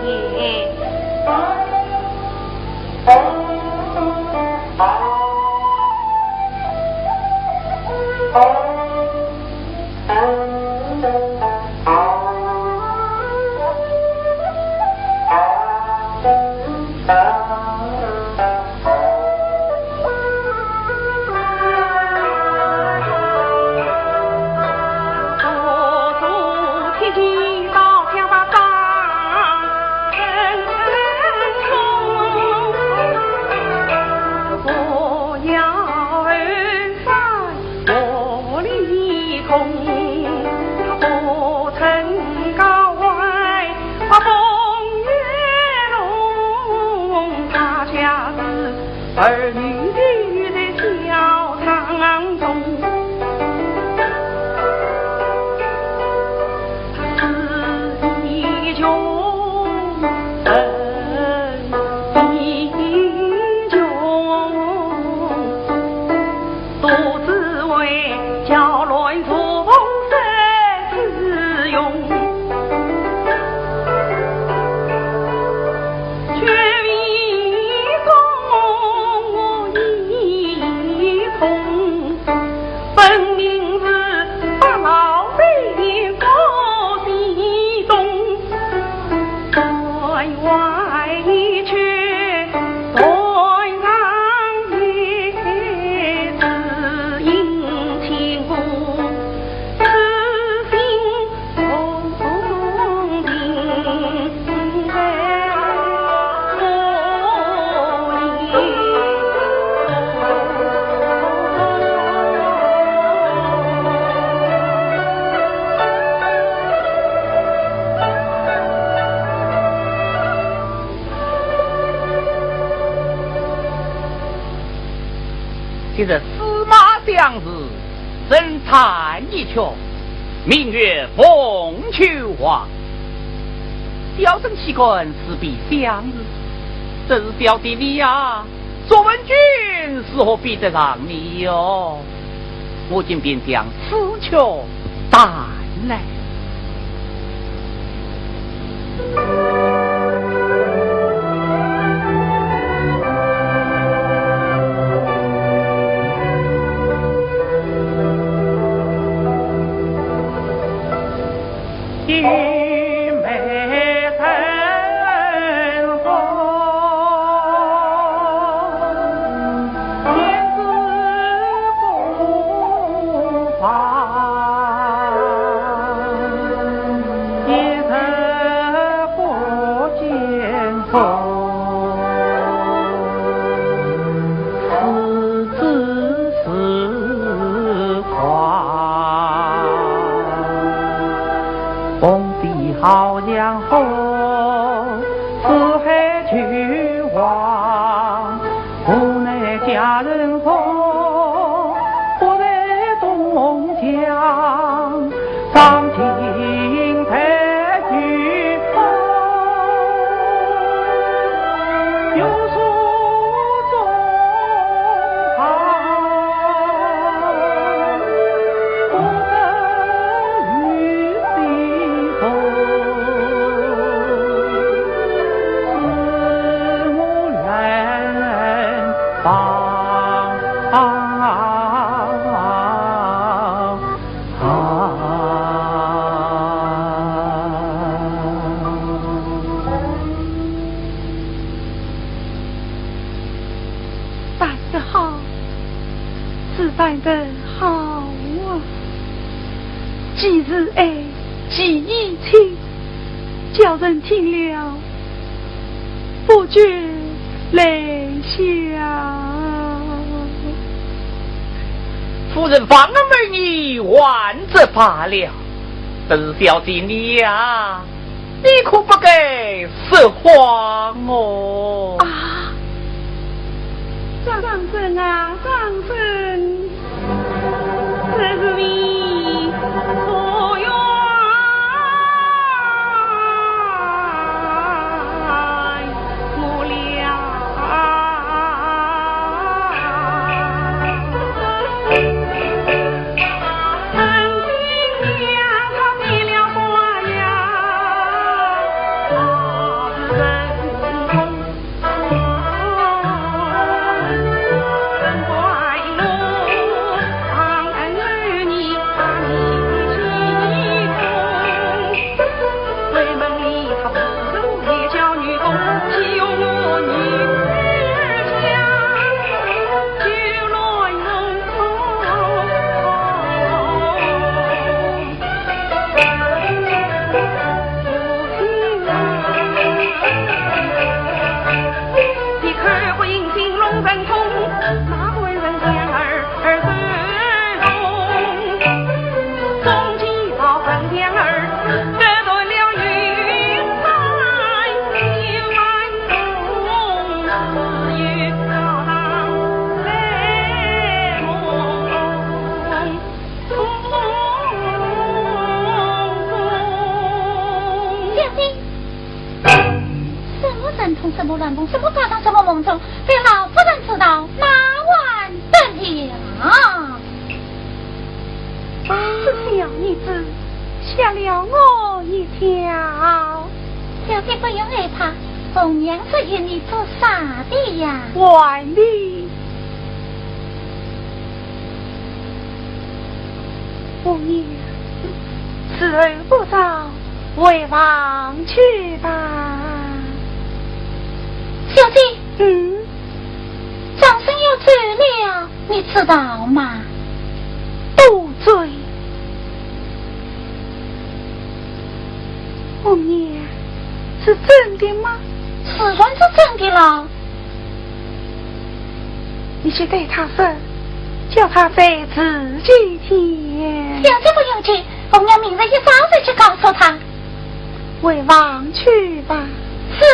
儿女的在教堂中，他是英雄，英雄。 都只为教乱如风水之用，却迷中一通，分明是把老贼不西东。 转弯一曲，断肠一字，引清风，痴心同情在火里。 今日司马相如，人惨一曲，名曰凤求凰。小生岂敢私比相如，只是小弟你呀，卓文君如何比得上你哟？ 我今便将此曲弹来。弹得好，是弹得好啊！既是爱，既依情，叫人听了不觉泪下。夫人，忘恩负义，还则罢了，但是小姐你呀， 你可不该说谎哦。啊，张生啊，张生，这是你错怨我了。什么乱梦，什么家当，什么梦中，被老夫人知道，那还得了？这小妮子吓了我一跳。小姐不用害怕，红娘是与你做啥的呀？玩的。红娘，时候不早，回房去吧。小姐，嗯？张生要走了，你知道吗？多嘴。红娘，是真的吗？自然是真的了。你去对他说，叫他再迟几天。小姐不用急，红娘明日一早就去告诉他。回房去吧。是。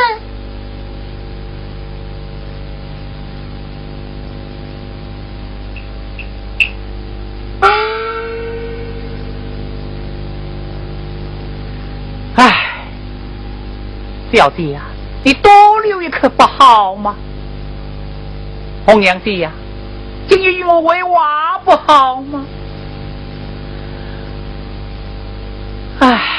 唉，小姐呀，你多留一刻不好吗？红娘姐呀，今日与我回话不好吗？唉。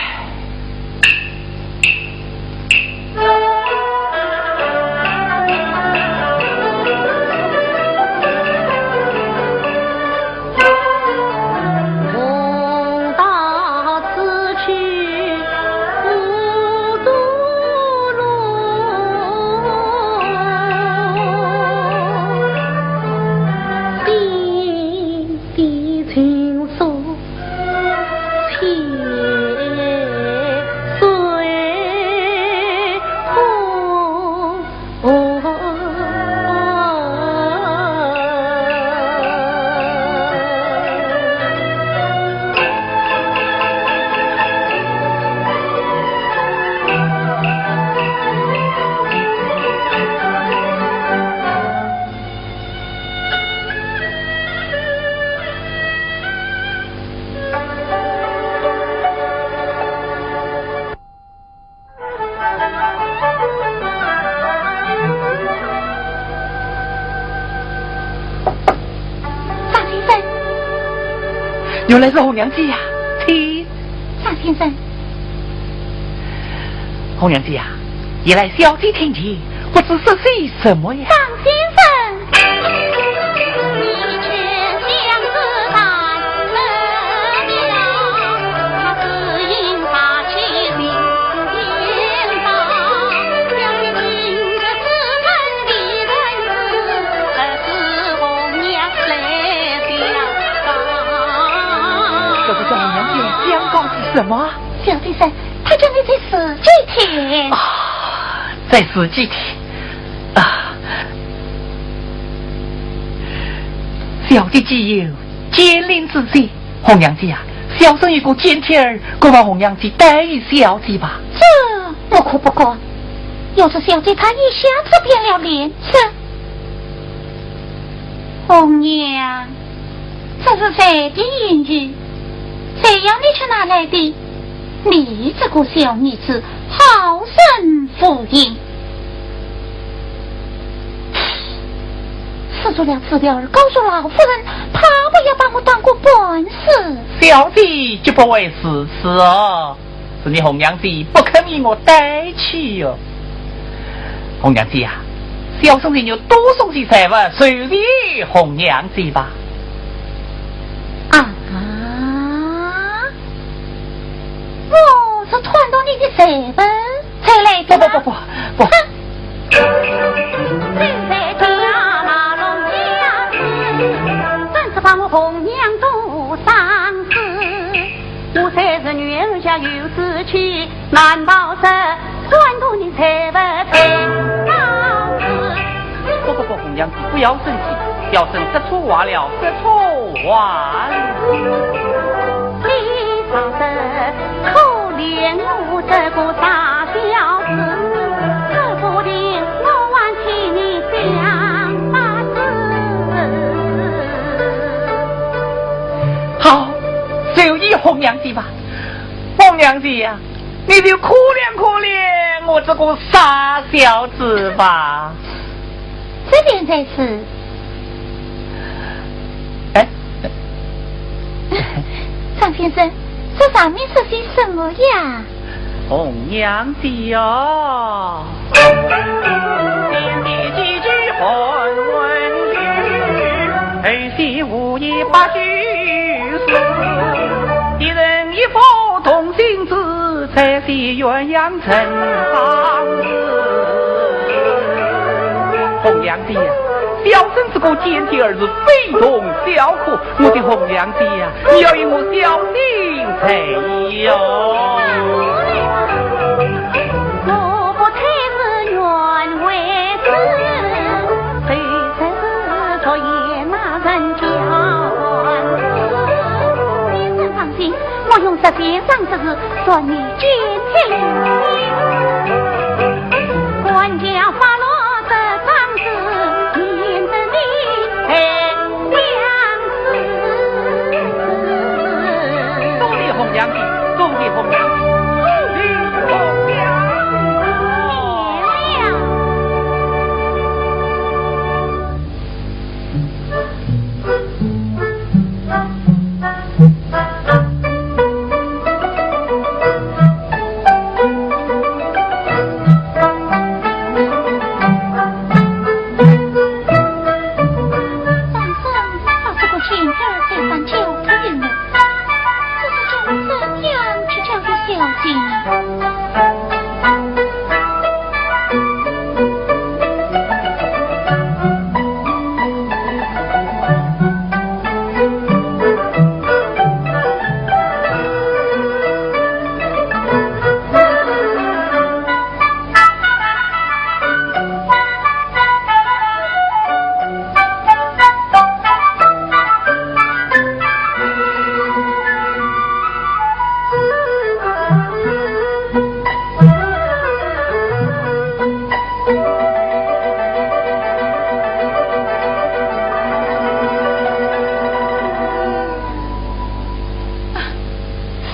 张先生。原来是红娘姐呀，请。张先生。红娘姐呀，一来小姐听见，不知说些什么呀？张先生。这是叫红娘姐相告是什么？小先生，她叫你再迟几天。啊，再迟几天。啊，小姐既有奸佞之心，红娘姐呀，小生有个奸帖儿，可望红娘姐带与小姐吧。这我可不敢。要是小姐她一下子变了脸色，红娘，这是谁的银子？谁要你去拿来的？你这个小妮子，好生无影。 吃足了这条儿，告诉老夫人，她不要把我当个半死。小姐绝不会如此哦，是你红娘姐不肯与我带去哟。红娘姐呀，小生情愿多送些财物，酬谢红娘姐吧。啊，我是贪图你的财物， 才来的吗？不，不，不，不，不。哼！不，不，不，红娘姐，不要生气，小生说错话了，说错话了。 好，就依红娘姐吧。红娘姐呀，你就可怜可怜我这个傻小子吧。这便才是。哎，张先生，这上面写些什么呀？红娘姐呀，点点句句寒问语，后写无言八句诗，一人一幅同心字， 才是鸳鸯成双字。红娘姐呀，小生这个奸计儿子非同小可，我的红娘姐呀，你要与我小心才是哟。我不才是原为子，谁知是昨夜那人教官。先生放心， 我用十全上之事，断你奸情。官家发落这张纸，免得你害相思。多谢红娘姐，多谢红娘姐，多谢红娘姐。谢了。 张生把这个简帖再三交给了我，这是叫我怎样去交代小姐呢？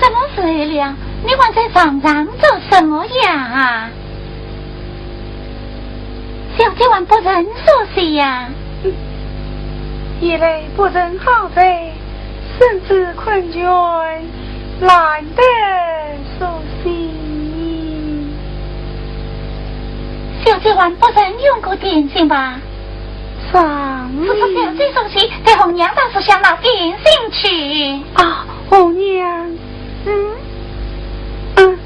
什么时候了？你还在床上做什么呀？小姐还不曾苏醒呀？夜来不曾好睡，身子困倦，懒得苏醒。小姐还不曾用过点心吧？ 上……不是小姐苏醒，待红娘到书房拿点心去。啊，红娘。嗯？嗯。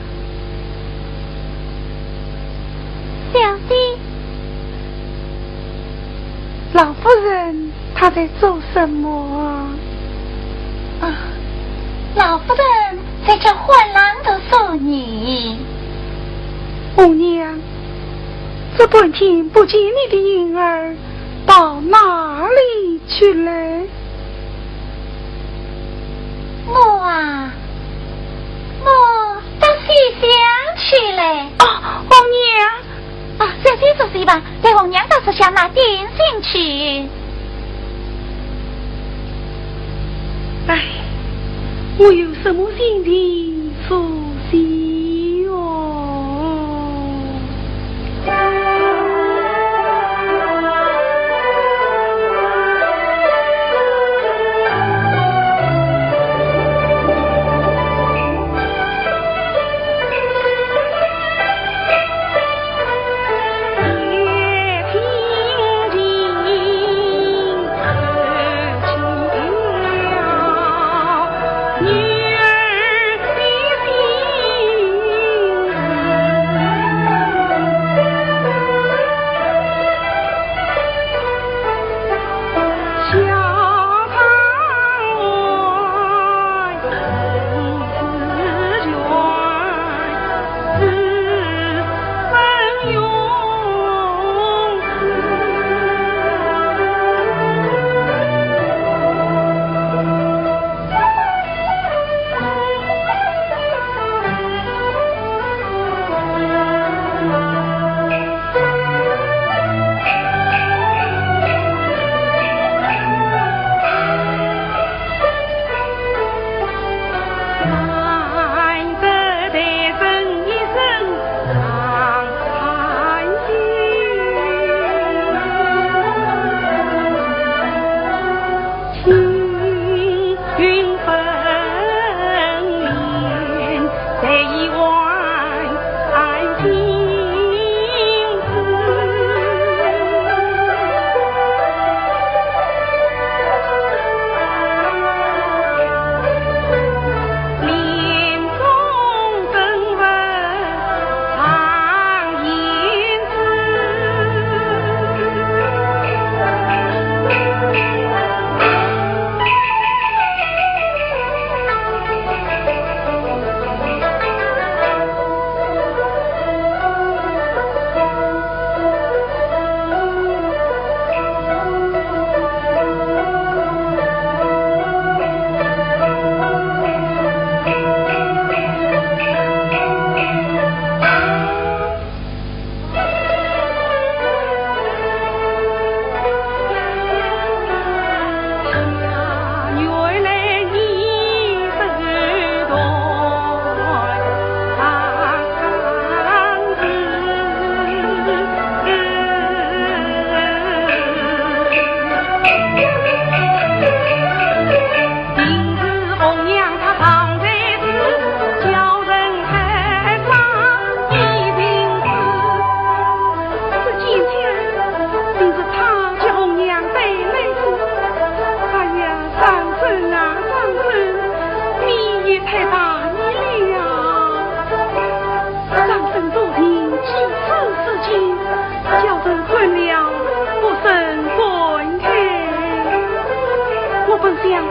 小姐。老夫人她在做什么？啊，老夫人在叫欢郎读书呢。红娘， 这半天不见你的影儿，到哪里去了？我啊，我到西厢去了。啊，红娘！啊，小姐坐席吧，待红娘到书房拿点心去。 唉，我有什么心情说戏哟？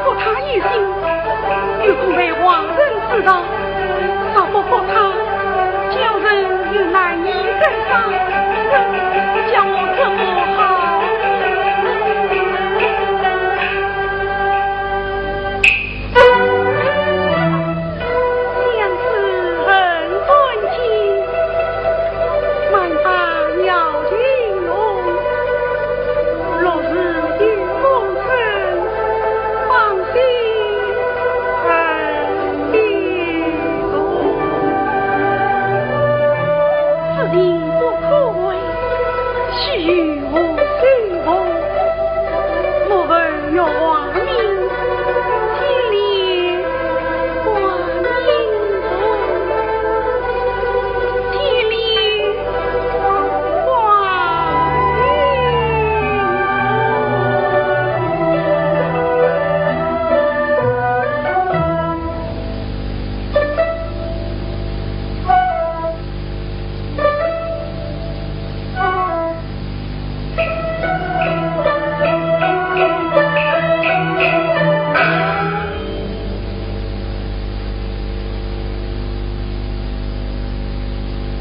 服他一心，又恐被外人知道，若不服他，叫人又难以治伤，叫我怎么好？ 相思恨断情，万般要情浓。落日与风声，芳心暗流动。此情不可违，须与我收服。 我儿要亡命，千里挂影踪，千里挂影踪。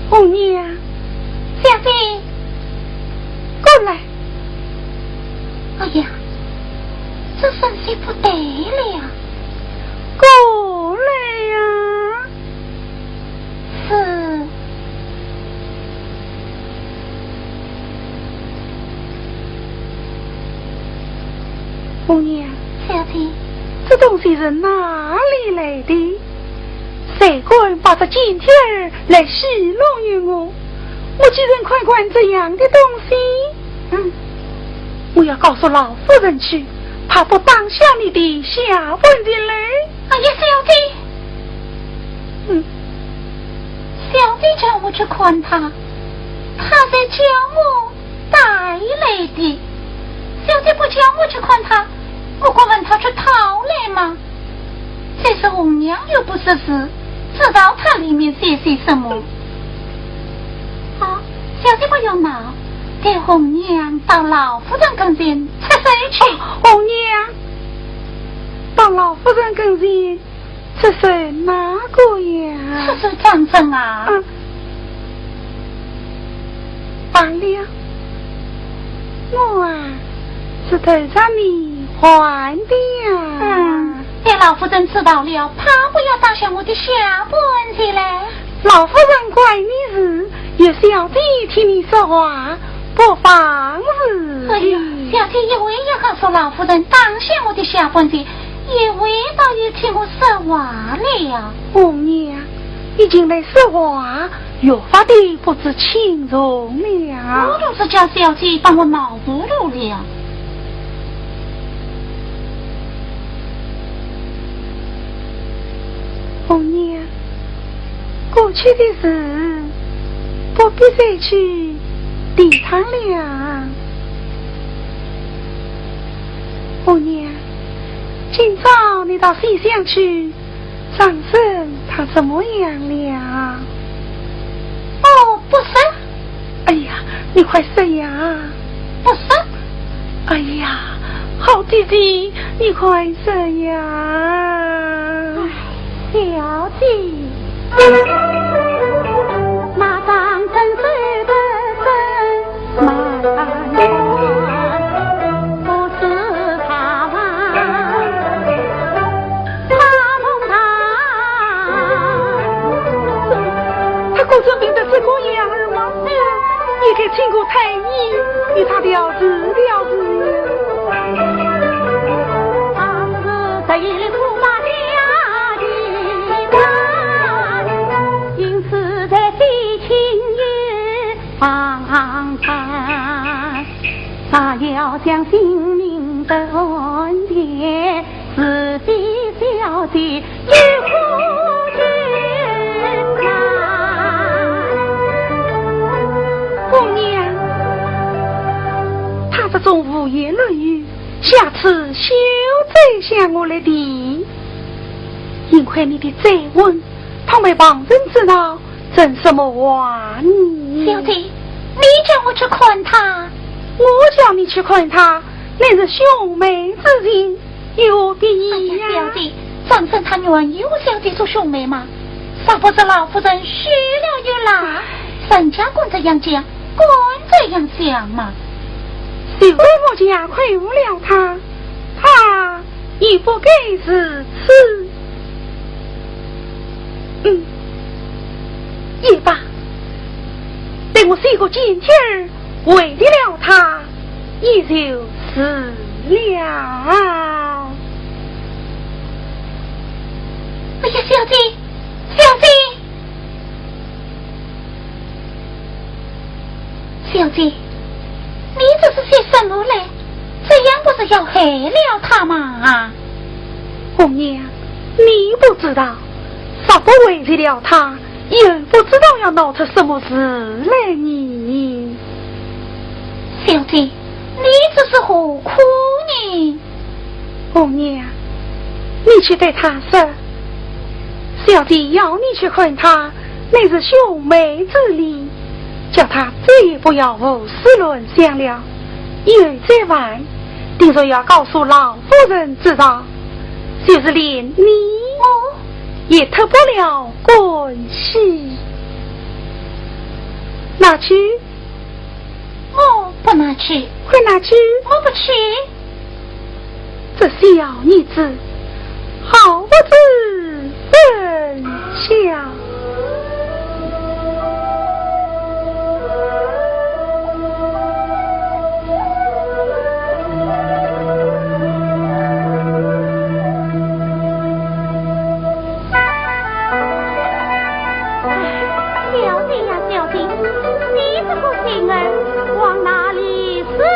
红娘。小姐，过来。哎呀，这声音不对了。过来呀。 是。红娘。小姐。这东西是哪里来的？谁敢把这金贴儿来戏弄于我？我竟然看见这样的东西。嗯。我要告诉老夫人去，她不打下你的下半截来。哎呀，小姐， 嗯。小姐叫我去看她，她才叫我带来的。小姐不叫我去看她，我敢问她去讨来吗？再说红娘又不识字，知道它里面写些什么。啊，小姐不要闹，待红娘到老夫人跟前出首去。哦，红娘，到老夫人跟前 出首哪个呀？出首张生啊。嗯。罢了，我啊，是头上你还的呀。嗯，待老夫人知道了，怕不要打下我的下半截来。老夫人怪你事，有小姐替你说话，不妨事情。哎呀，小姐一味要告诉老夫人，打下我的下半截， 一味倒也替我说话了。红娘，你近来说话，越发的不知轻重了。我若是叫小姐把我闹糊涂了。红娘，过去的事，不必再去提它了。 红娘，今朝你到西厢去，张生他怎么样了？哦，不说。哎呀，你快说呀！不说。哎呀，好弟弟，你快说呀！唉， 小姐。那张生虽不曾满堂，不是他王，他弄堂。他果真病得这个样儿吗？你该请个太医，与他调治调治。 红娘，他这种胡言乱语，下次休再向我来提。幸亏你的嘴稳，倘被旁人知道，成什么话呢？小姐，你叫我去看他。我叫你去看他，乃是兄妹之情，有必要呀。哎呀，小姐，张生他愿意和小姐做兄妹吗？若不是老夫人许了愿啦，人家敢这样讲，敢这样讲吗？谁为我家亏负了他，他也不该如此。嗯，也罢，等我写个简帖儿，回绝了他，也就是了。哎呀，小姐，小姐，小姐，你这是写什么嘞？这样不是要害了他吗？红娘，你不知道，若不回绝了他，也不知道要闹出什么事来呢。小姐，你这是何苦呢？红娘，你去对他说，小姐要你去看他，乃是兄妹之礼，叫他再也不要胡思乱想了。以后再犯，定然要告诉老夫人知道，就是连你，哦，也脱不了干系。拿去。我不拿去。快拿去。我不去。这小妮子，好不知人孝。小姐呀，小姐，你这个心儿往哪里使啊？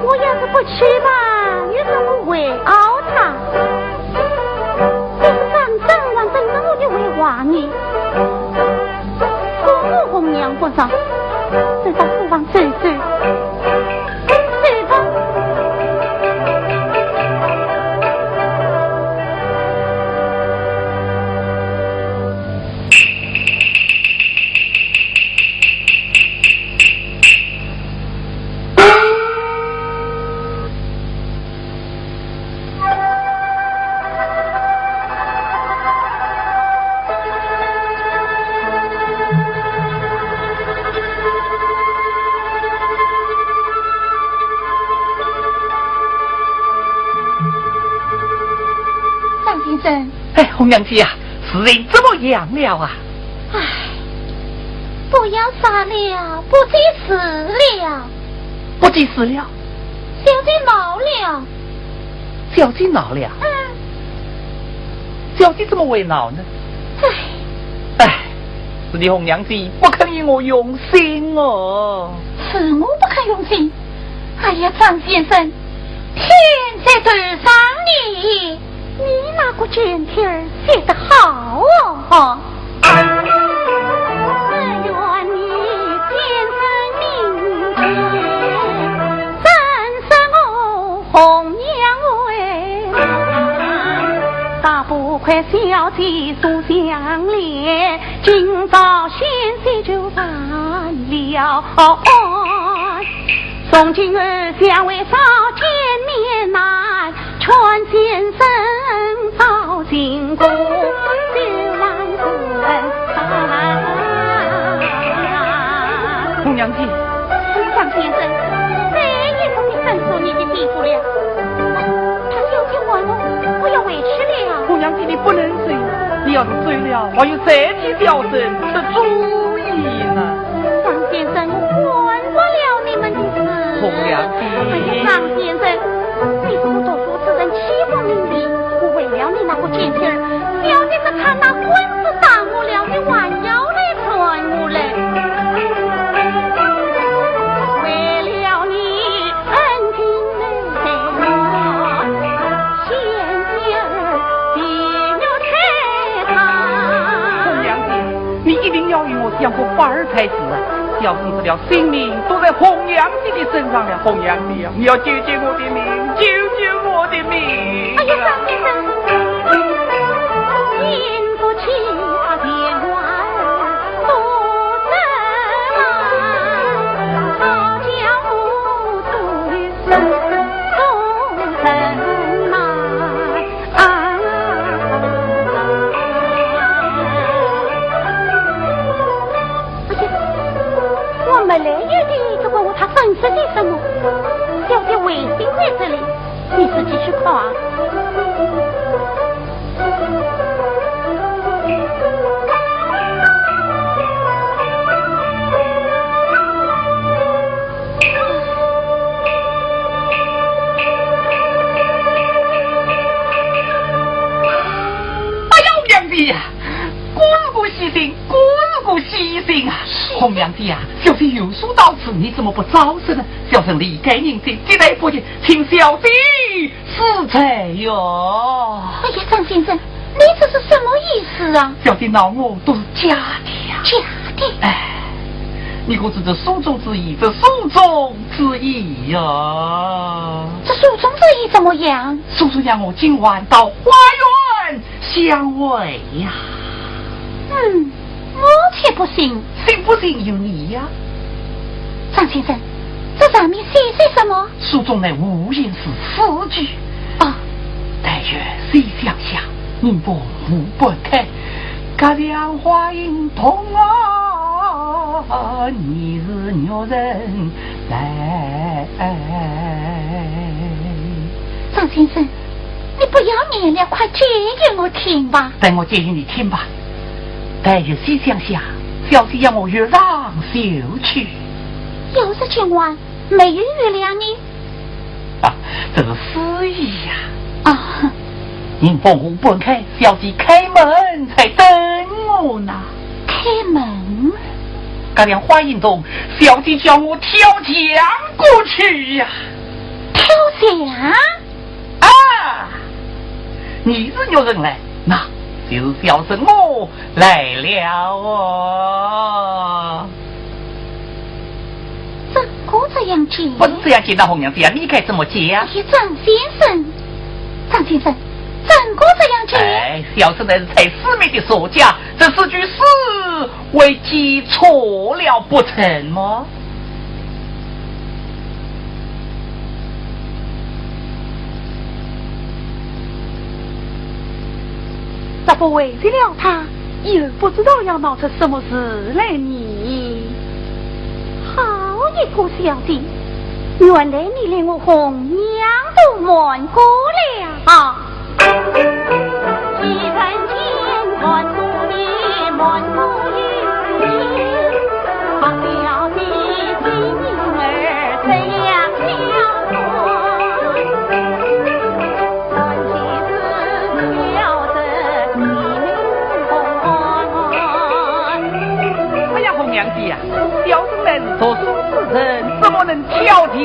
我要是不去吧，又是我为熬他。就是张生望等着我就会话呢。我红娘不上，就到书房走走。走吧。张先生。哎，红娘姐呀，事情怎么样了啊？唉，不要说了，不济事了。不济事了？小姐恼了。小姐恼了？嗯。小姐怎么会恼呢？唉。唉，是你红娘姐不肯与我用心哦。是我不肯用心？哎呀，张先生，天在头上呢。 你那个简帖儿写得好哦！只愿你先生明鉴，怎舍我红娘为难？大不快小姐所相怜，今朝险些就犯了案。 从今后相会少见面难，劝先生早行过，就难成办。红娘姐。张先生，再也不必斟酌你的地步了。他小姐唤我，我要回去了。红娘姐，你不能走，你要是走了，还有谁替小生出主意呢？张先生，我管不了你们的事。红娘姐。哎呀，张先生，你是个读书之人，岂不明白？我为了你那个奸细儿，小姐是看那官司打我了，你还要来劝我嘞？为了你恩情。 红娘姐，你一定要与我想个法儿才是啊！小生这条性命都在红娘姐的身上了，红娘姐呀，你要救救我的命，救救我的命！哎呀，张先生，经不起他千万多责难，他叫我 我没来由地就问我他粉饰些什么，小姐为什么在这里？你自己去看啊。 哎呀，红娘姐呀，果是个喜讯，果是个喜讯啊！红娘姐呀，小生有书到此，你怎么不早说呢？小生理该应接，接待不及，请小姐恕罪哟。哎呀，张先生，你这是什么意思啊？小姐恼我都是假的呀。假的？哎，你可知这书中之意，这书中之意呀？这书中之意怎么样？书中要我今晚到花园相会呀。嗯，我却不信。信不信由你呀。张先生，这上面写些什么？书中乃无言是诗句。啊。但愿谁想下，人逢无半开，隔墙花影动啊，疑是玉人来。张先生，你不要念了，快解给我听吧。待我解给你听吧。但愿谁想下，小姐要我月上休去。要是今晚没有月亮呢？啊，这是诗意呀。啊。人逢无半开，小姐开门才等我呢。开门？隔墙花影动，小姐叫我跳墙过去呀。跳墙？ 啊，疑是玉人来，那就是小生我来了哦。怎个这样解？不是这样解，那红娘姐呀，你该怎么解呀？哎呀，张先生，张先生，怎个这样解？哎，小生乃是猜诗谜的作家，这四句诗会解错了不成吗？ 若不回绝了他，又不知道要闹出什么事来呢。好一个小姐，原来你连我红娘都瞒过了啊！ 哎呀，红娘姐呀，小生乃是读书之人，怎么能跳墙呢？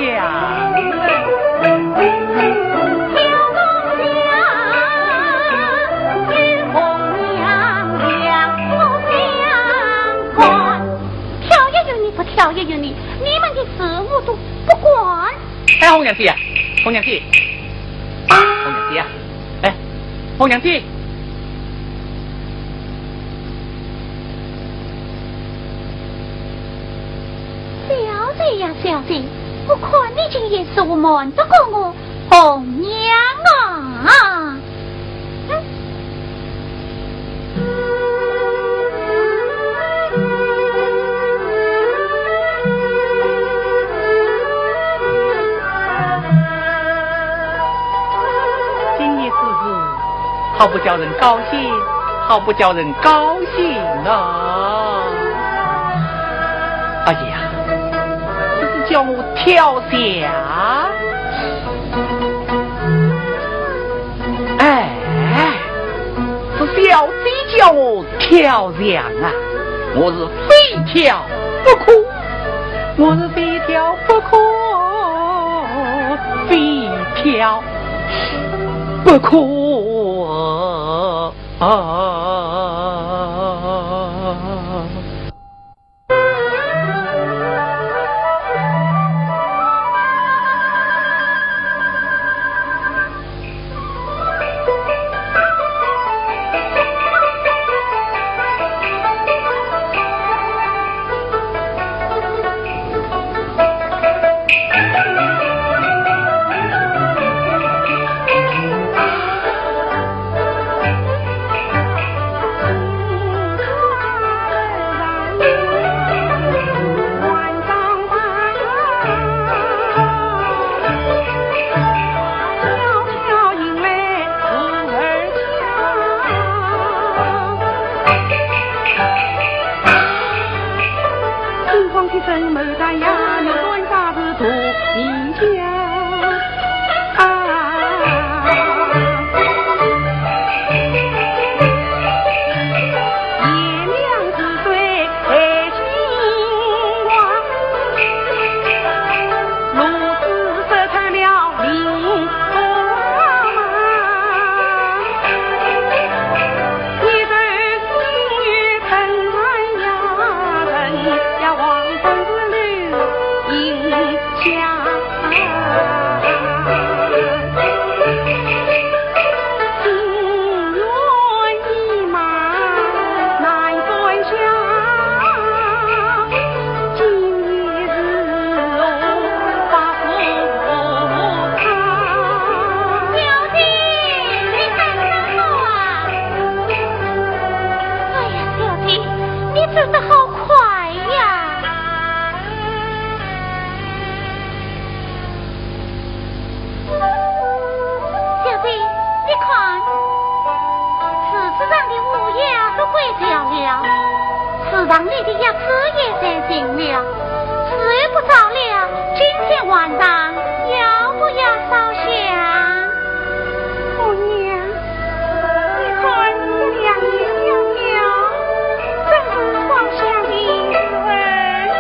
跳也由你，不跳也由你，你们的事我都不管。哎，红娘姐呀，红娘姐，红娘姐呀，哎，红娘姐。小姐呀，小姐，我看你竟也是瞒得过我， 红娘啊！今日之事，好不叫人高兴。好不叫人高兴啊！哎呀，这是叫我跳墙？哎，是小姐叫我跳墙啊！我是非跳不可，我是非跳不可，非跳不可。 啊。小姐，你等等我啊！哎呀，小姐，你走得好快呀！小姐，你看，树枝上的乌鸦都归巢了，池塘里的鸭子也成群了，时候不早了，今天晚上要不要烧香？ 红娘，你看这两年小小，真是烧香的时候呢。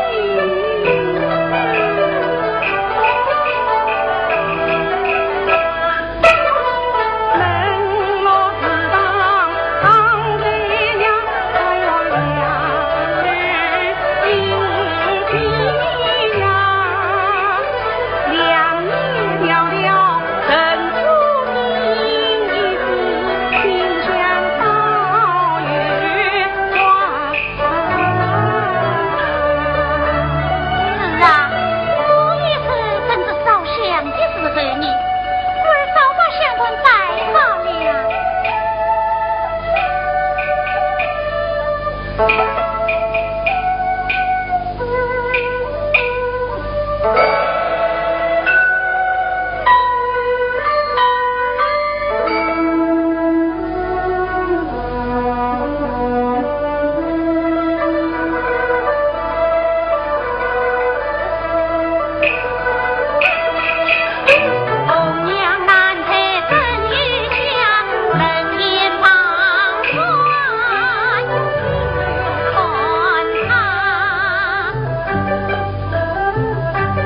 是啊，这也是正值烧香的时候呢，故而早把香团摆好了。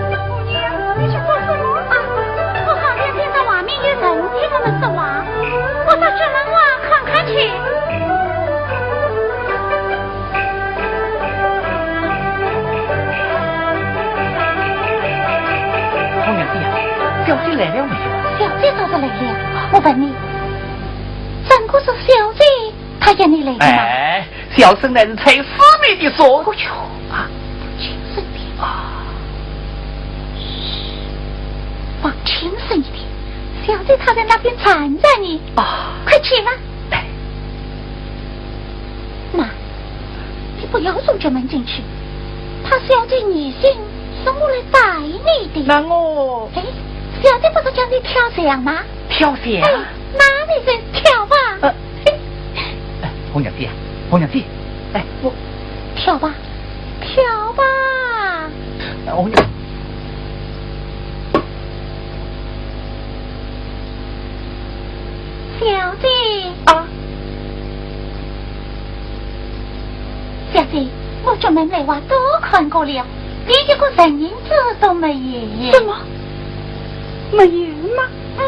姑娘，你去做什么啊？我好像听到外面有人替我们说话，我到角门外看看去。红娘姐呀，小姐来了没有？小姐早就来了，我问你，怎可是小姐？ 她要你来的吗？哎，小生乃是猜师妹的说。哎呦，放轻声点。啊。嘘，放轻声一点。小姐她在那边站着呢。啊。快起来。哎。那，你不要从这门进去，怕小姐疑心是我来带你的。那我……哎，小姐不是叫你跳墙吗？跳墙？哎，那你就跳吧。呃，红娘姐，红娘姐，哎，我跳吧，跳吧。哎，红娘，小姐。啊。小姐，我专门来话都看过了，连一个人影子都没有。怎么？没有吗？嗯。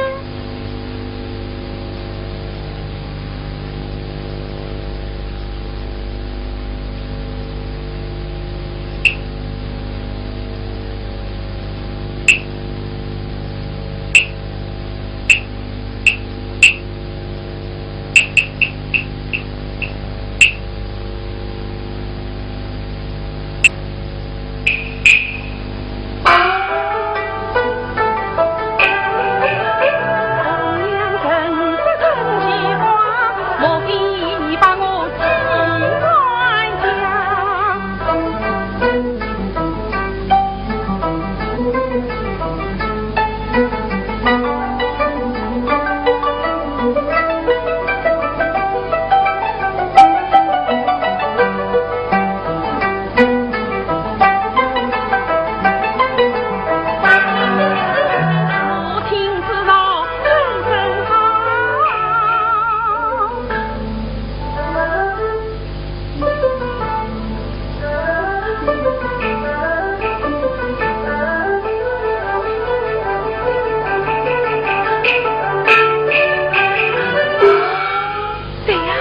谁呀？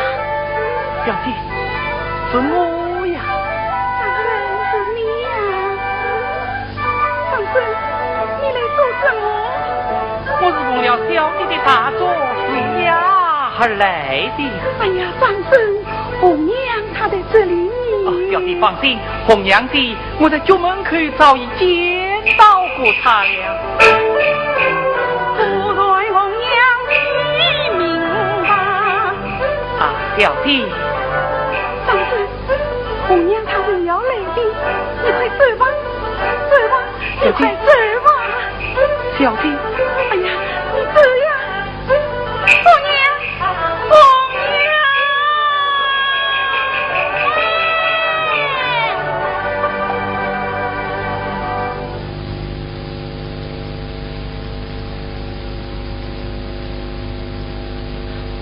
小姐，是我呀。大人，是你呀。张生，你来做什么？我是奉了小姐的大传随呀而来的。哎呀，张生，红娘她在这里呢。哦，小姐放心，红娘姐，我在角门口早已见到过她了。不传红娘的名吧。啊，小姐。张生，红娘她是要来的，你快走吧，走吧，你快走吧。小姐。哎呀，你走呀。红娘，红娘。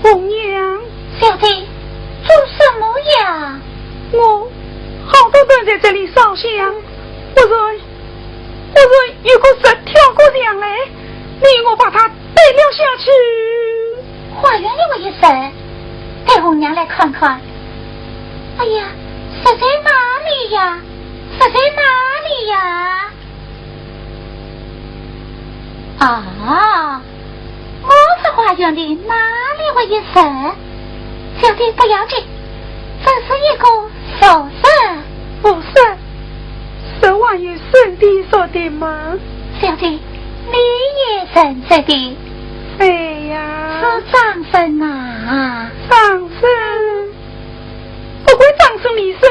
红娘。小姐，做什么呀？我好端端在这里烧香，忽然，忽然有个蛇跳过墙来，你我把它带了下去。花园里还有蛇，待红娘来看看。哎呀，蛇在哪里呀？蛇在哪里呀？啊，我这花园里哪里会有蛇？小姐，不要紧，这是一个俗蛇。俗蛇？蛇还有生的熟的吗？小姐，你也认识的。谁呀？是张生啊。张生？不管张生李生，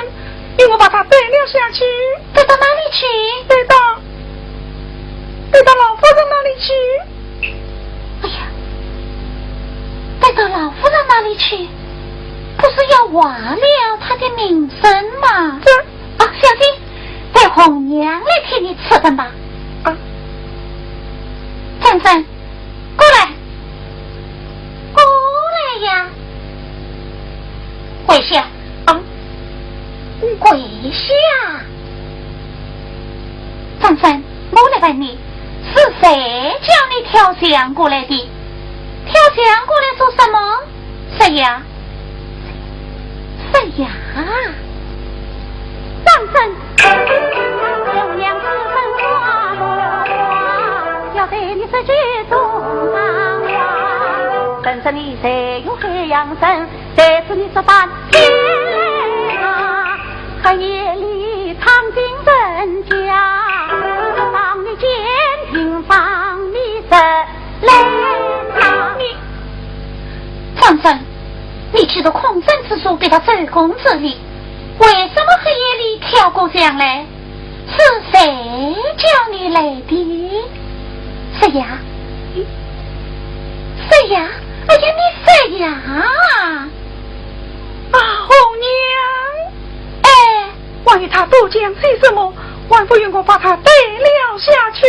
你我把他带了下去。带到哪里去？带到，带到老夫人那里去。哎呀，带到老夫人那里去，不是要坏了她的名声吗？这……啊，小姐，待红娘来替你吃饭吧。啊。张生，过来，过来呀。跪下。啊。跪下。张生，我来问你，是谁叫你跳墙过来的？跳墙过来做什么？ 说呀，说呀。张生，红娘子身花落花，要对你说句衷肠话。本是你才有海洋深，才是你这般天来啊，黑夜里闯进人家，让你奸情放你人来啊。你，张生， 你既入空山之处，必到周公之地，为什么黑夜里跳过墙来？是谁叫你来的？说呀，说呀，哎呀，你说呀！啊，讲些什么，还不与我把他带了下去。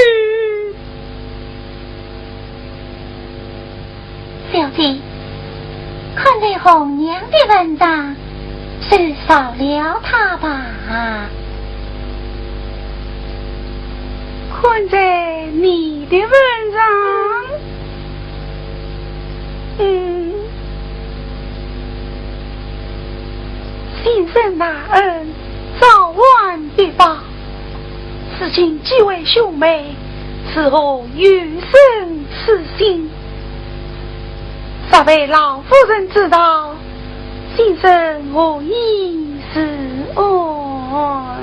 小姐，看在红娘的份上，就饶了他吧。看在你的份上，嗯，先生大恩，早晚必报。 如今既为兄妹，如何有生此心？若被老夫人知道，先生何以自安？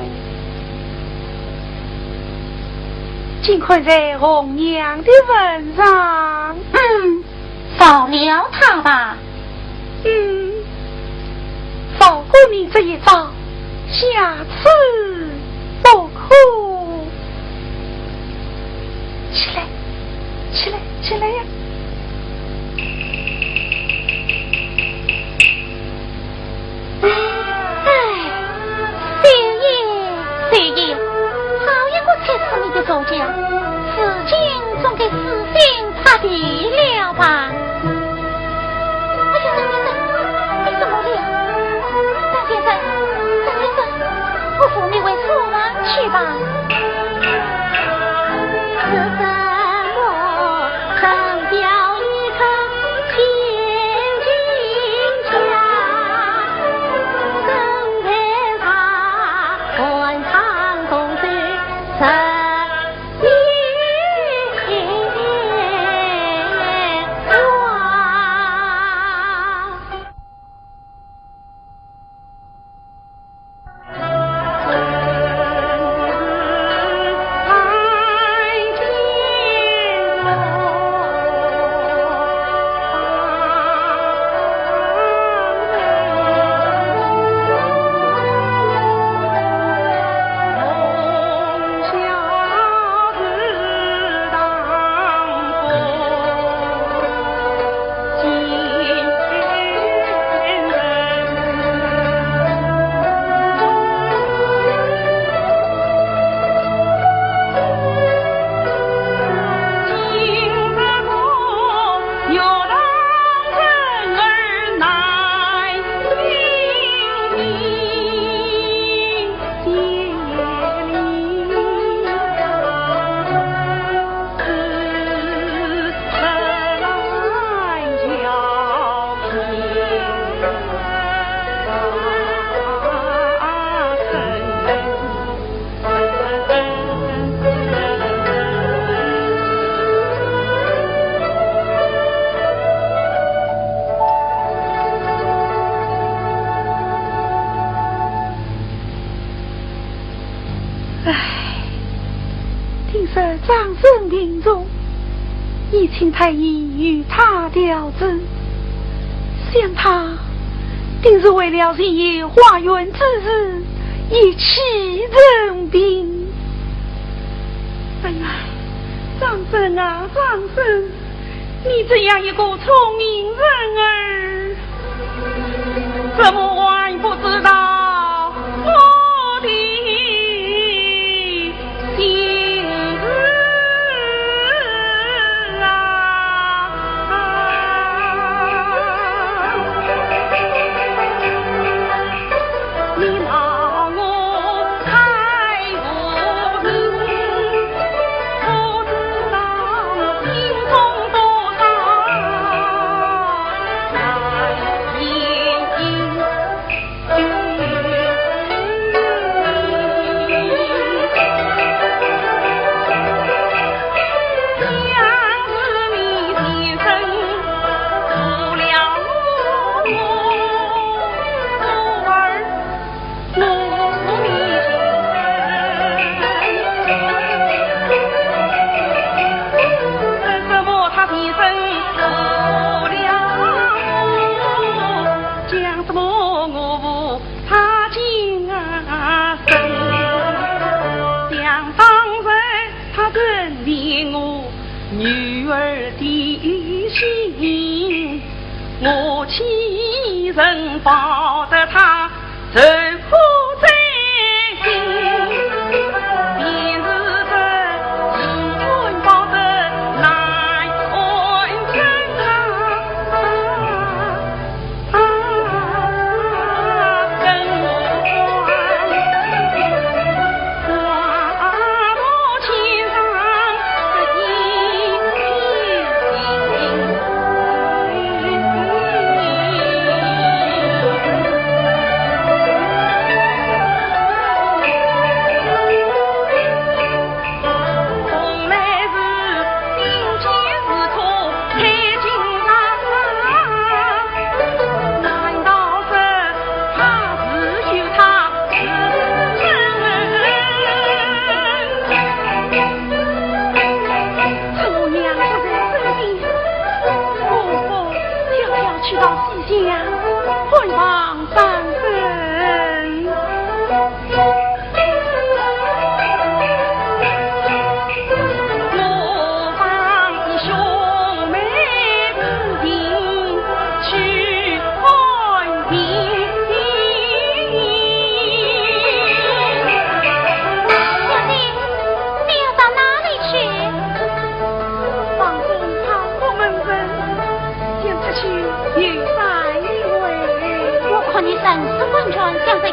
尽看在红娘的份上。嗯，饶了他吧。 嗯，饶过你这一遭，下次不可。起来，起来，起来呀！哎，少爷，少爷，好一个七尺米的左脚，如今总该死心 塌地了吧？哎呀，沈先生，你怎么了？沈先生，沈先生，我扶你回书房去吧。唉，听说张生病重，已请太医与他调治。想他定是为了前夜花园之事，一气成病。哎呀，张生啊，张生！ 你这样一个聪明人儿，怎么还不知道我的心事啊？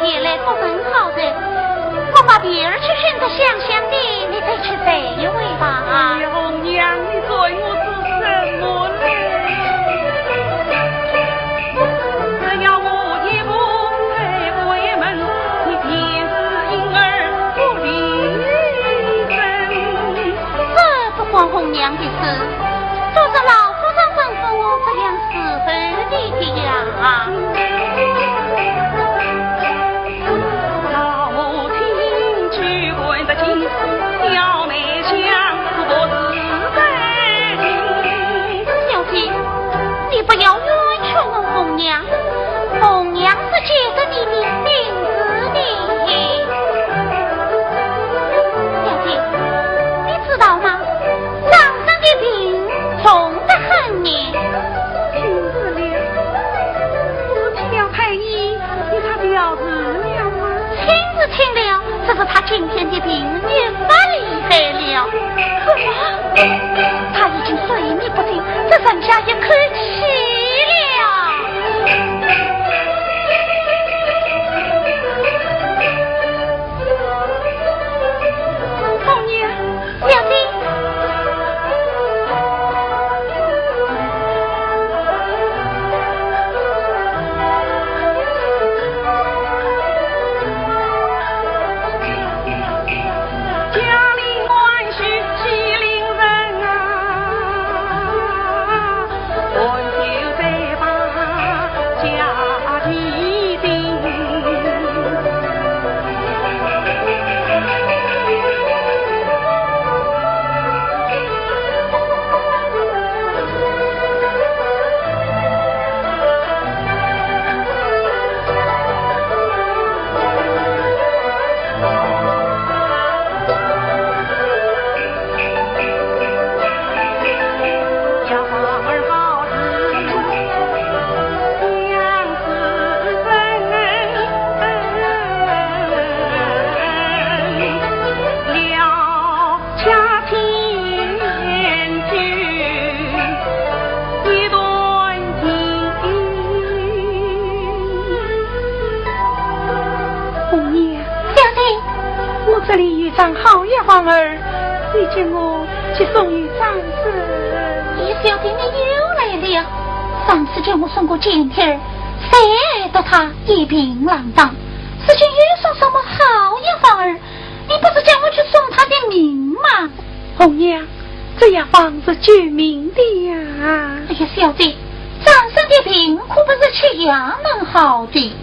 夜来不曾好睡，我把别人去寻个香香的，你再去睡一回吧。哎呀，红娘，你说我是什么人？只要我一步未过门，你便是莺儿不啼声。这不关红娘的事，都是老夫人吩咐我这样伺候你的呀。老母亲只管得进，小妹相思不自在情。小姐，你不要冤屈我红娘，红娘是见得你的心事的。小姐，你知道吗？张生的病重得很呢。听说了，我是去要太医，与他调治了吗？请是请了，只是他今天的病越发厉害了。什么？他已经睡眠不定，只剩下一口气了。红娘， 小姐。红娘。小姐。 我这里有张好药方儿，你叫我去送与张生。哎呀，小姐，你又来了。上次叫我送过简帖儿，谁爱得他一病锒铛，如今又说什么好药方儿，你不是叫我去送他的命吗？红娘，这药方是救命的呀。哎呀，小姐，张生的病可不是吃药能好的。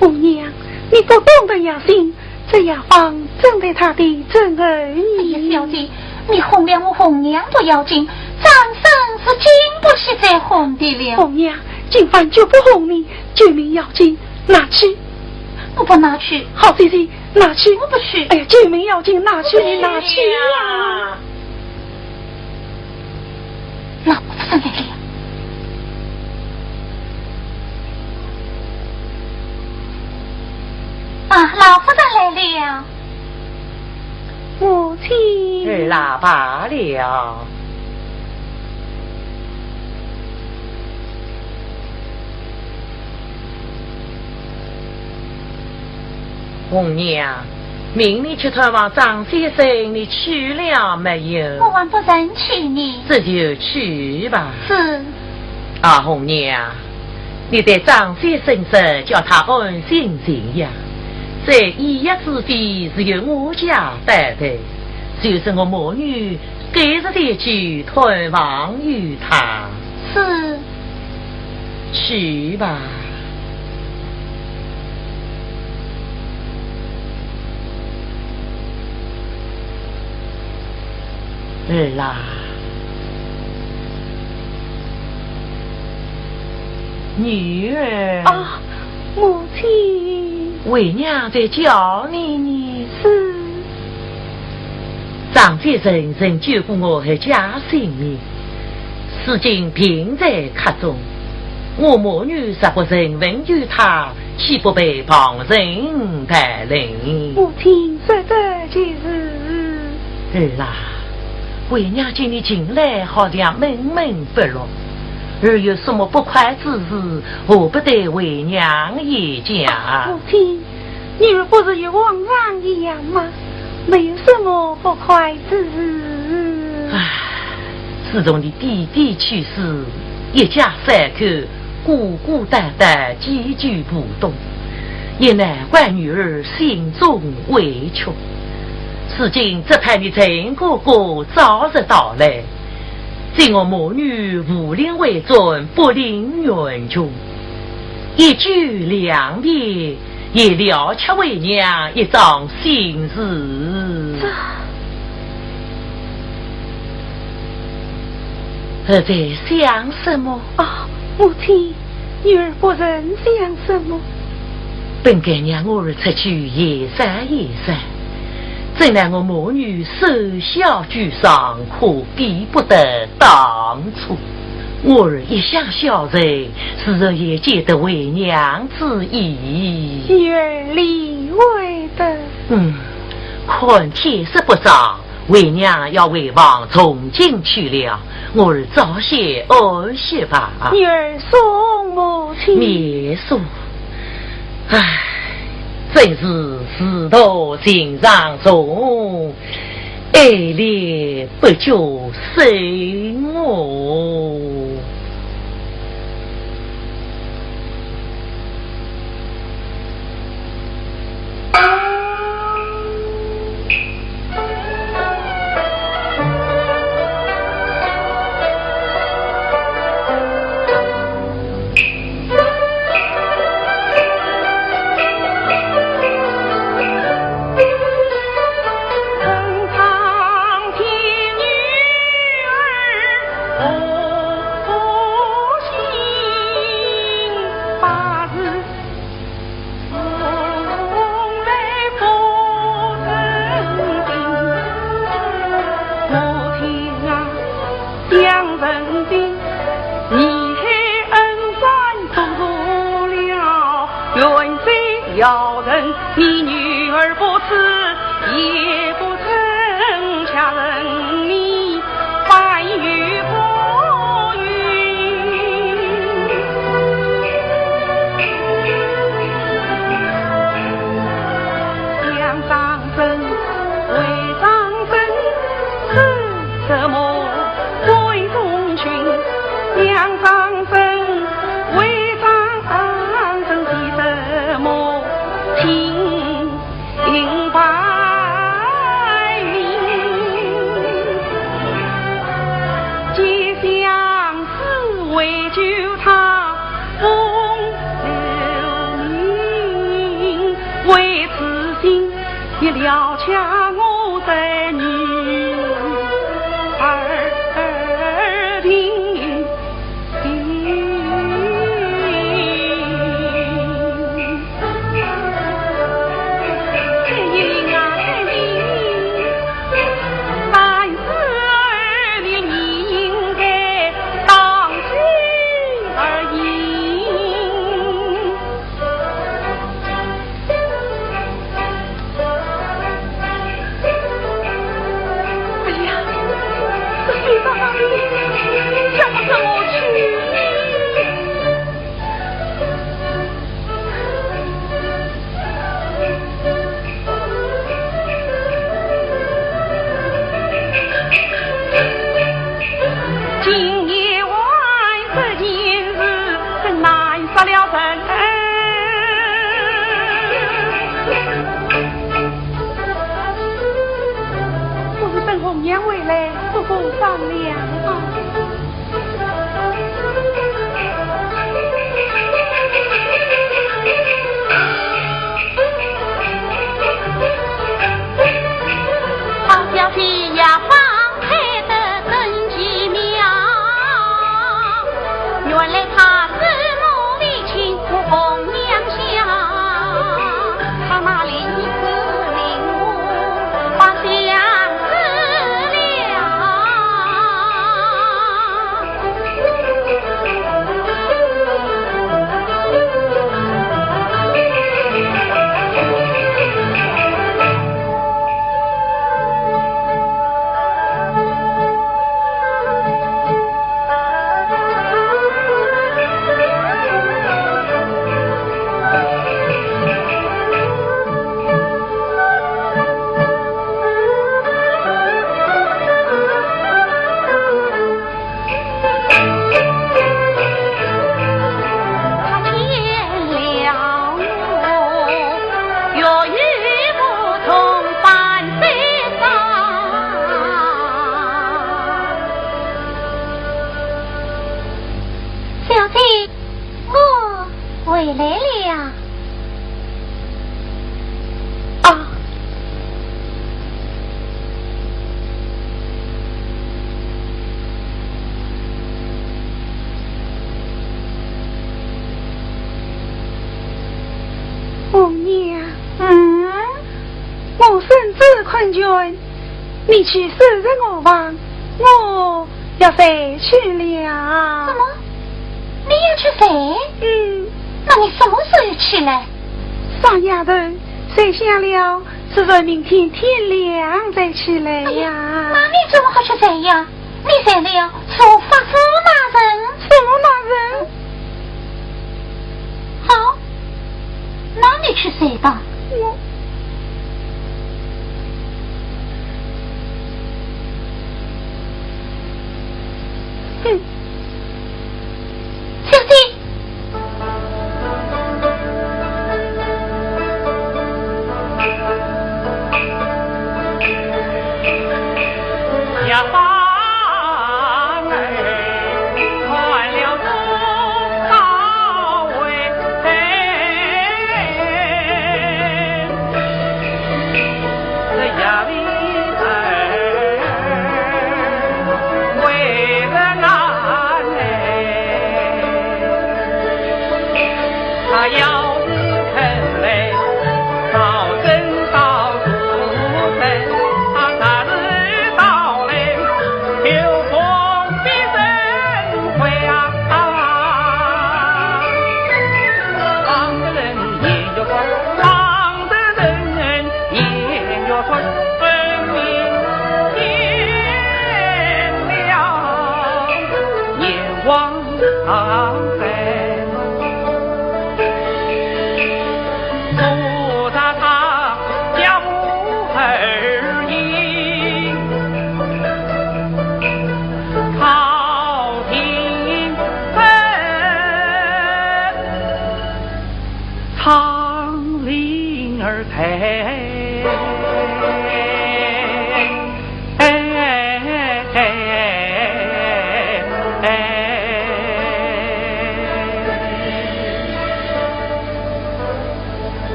红娘，你不懂得药性，这药方正对他的症而已。哎呀，小姐，你哄了我红娘不要紧，张生是经不起再哄的了。红娘，今番绝不哄你，救命要紧，拿去。我不拿去。好姐姐，拿去。我不去。哎呀，救命要紧，拿去，你拿去呀。 老夫人来了。啊，老夫人来了。母亲。儿啊，罢了。红娘， 命你去探望张先生，你去了没有？我还不曾去呢。这就去吧。是。啊，红娘，你对张先生说，叫他安心静养。这医药之费是由我家担的，就是我母女改日再去探望于他。是。 去吧。儿啊，女儿。啊，母亲。为娘在叫你呢。是。 张先生曾救过我阖家性命，如今病在客中，我母女若不审问于他，岂不被旁人谈论？母亲说得极是。儿啊，为娘见你近来好像闷闷不乐，儿有什么不快之事，何不对为娘言讲？母亲，女儿不是与往常一样吗？没有什么不快之事。唉，自从你爹爹去世，一家三口孤孤单单寄居浦东，也难怪女儿心中委屈。如今只盼你陈哥哥早日到来， 助我母女扶灵回转，拨灵圆寂，一举两得，也了却为娘一桩心事。这……还在想什么？啊，母亲， 女儿不曾想什么。本该让我儿出去游山游山，怎奈我母女守孝居上，可比不得当初。我儿一向孝顺，自然也解得为娘之意。女儿理会得。嗯，看天色不早， 为娘要回房诵经去了，我儿早些安歇吧。女儿送母亲。免送。唉，真是自度情长重，爱恋不觉深哦。 哎呀，这飞到哪里？叫我怎么去？今夜晚这件事，真难煞了人。我们等红娘回来，不妨商量啊。 好消息呀，放开得真奇妙。原来她是母的亲，我红娘香。她那里是令我把相思了。来了。啊！红娘。嗯？我身子困倦，你去收拾我吧，我要睡去了。什么？你要去睡？嗯。那你什么时候起来？傻丫头，睡下了，自然明天天亮再起来呀。哎呀，那你怎么还去睡呀？你睡了，是我发誓那人。什么那人？好，那你去睡吧。我，哼。小姐。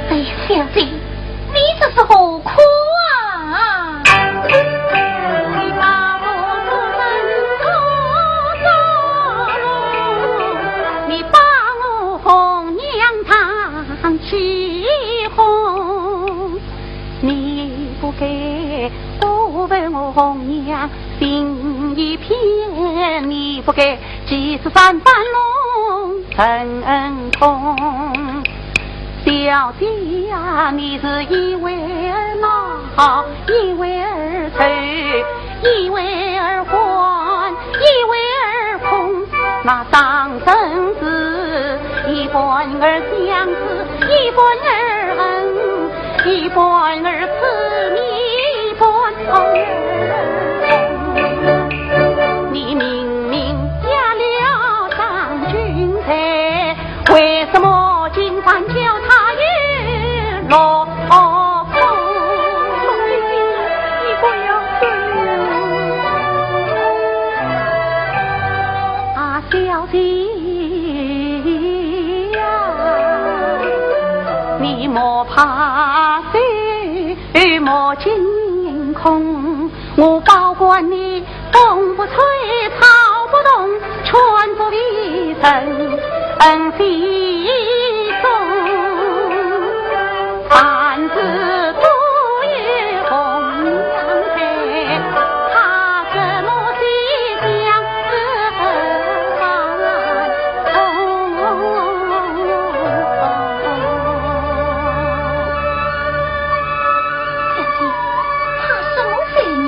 哎呀，小姐，你这是何苦啊？小姐呀，你是一会儿闹，一会儿愁，一会儿欢，一会儿空。那伤心事，一半儿相思，一半儿恨，一半儿痴迷，一半儿痛。你明明嫁了张君才， 为什么今番叫他又落空？你不要这样。啊，小姐呀，你莫怕愁，莫惊恐，我保管你 风不吹，草不动，全不为人心动。凡事都有红娘在，怕什么西厢之恨？ 小姐，怕什么罪呢？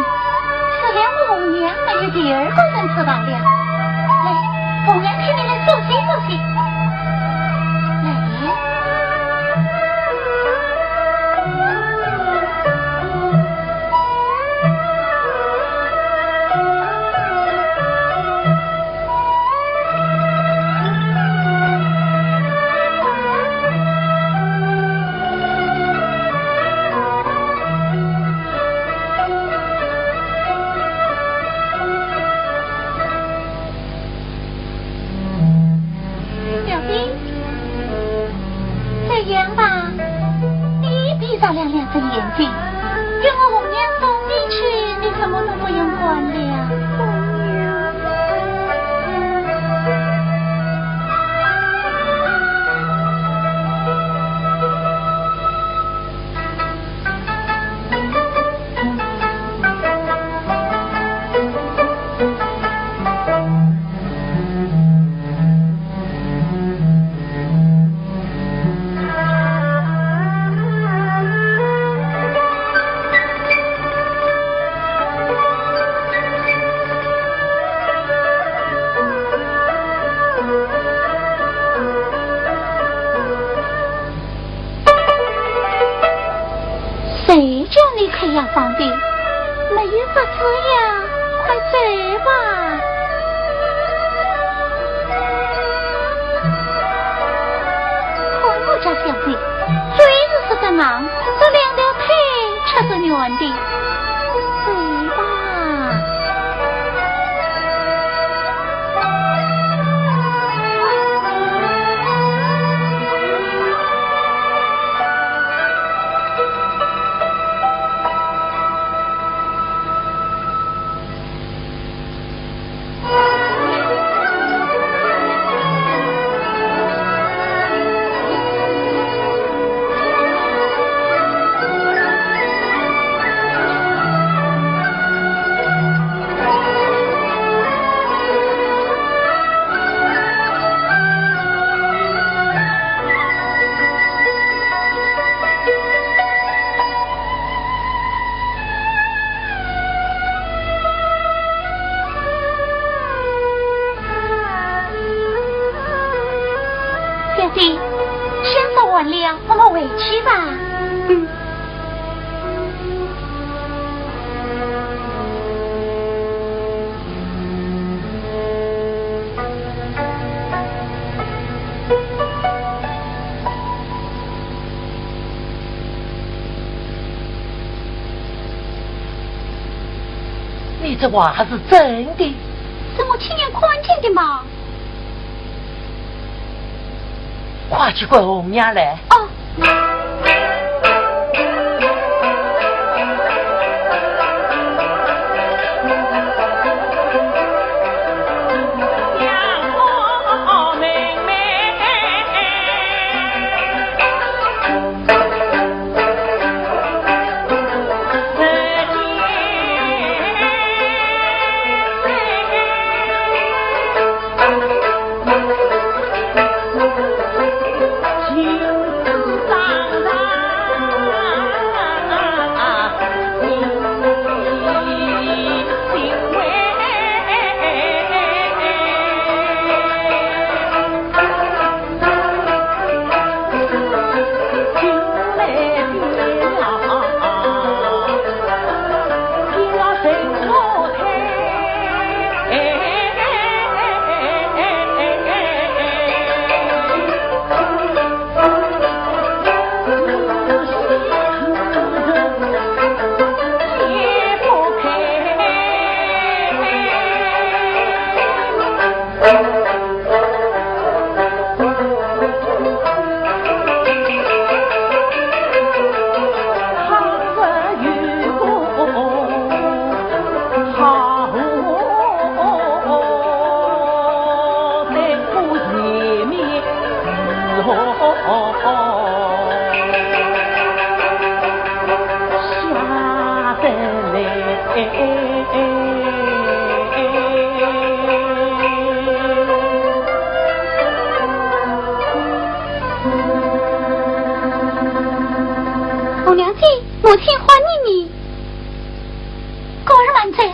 除了我红娘，还有第二个人知道了。来，红娘替你们梳洗梳洗。来。给我红娘送你去，你什么都不用管了。红娘。谁叫你开药房的？没有法子呀，快走吧。看我家小姐，嘴是说得硬，这两条腿却是软的。走吧。 小姐，香烧完了，我们回去吧。嗯。 你这话还是真的？是我亲眼看见的嘛。快去唤红娘来。哦。红娘姐，母亲唤你呢。 果儿慢哉，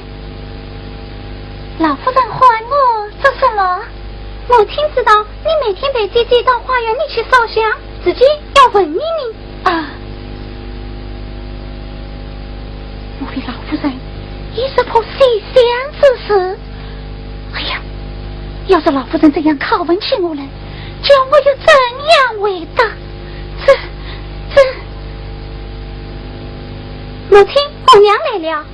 老夫人唤我做什么？母亲知道你每天陪姐姐到花园里去烧香，自己要问你呢。啊，莫非老夫人也识破西厢之事？哎呀，要是老夫人这样拷问起我来，叫我又怎样回答？这，这…… 母亲，红娘来了。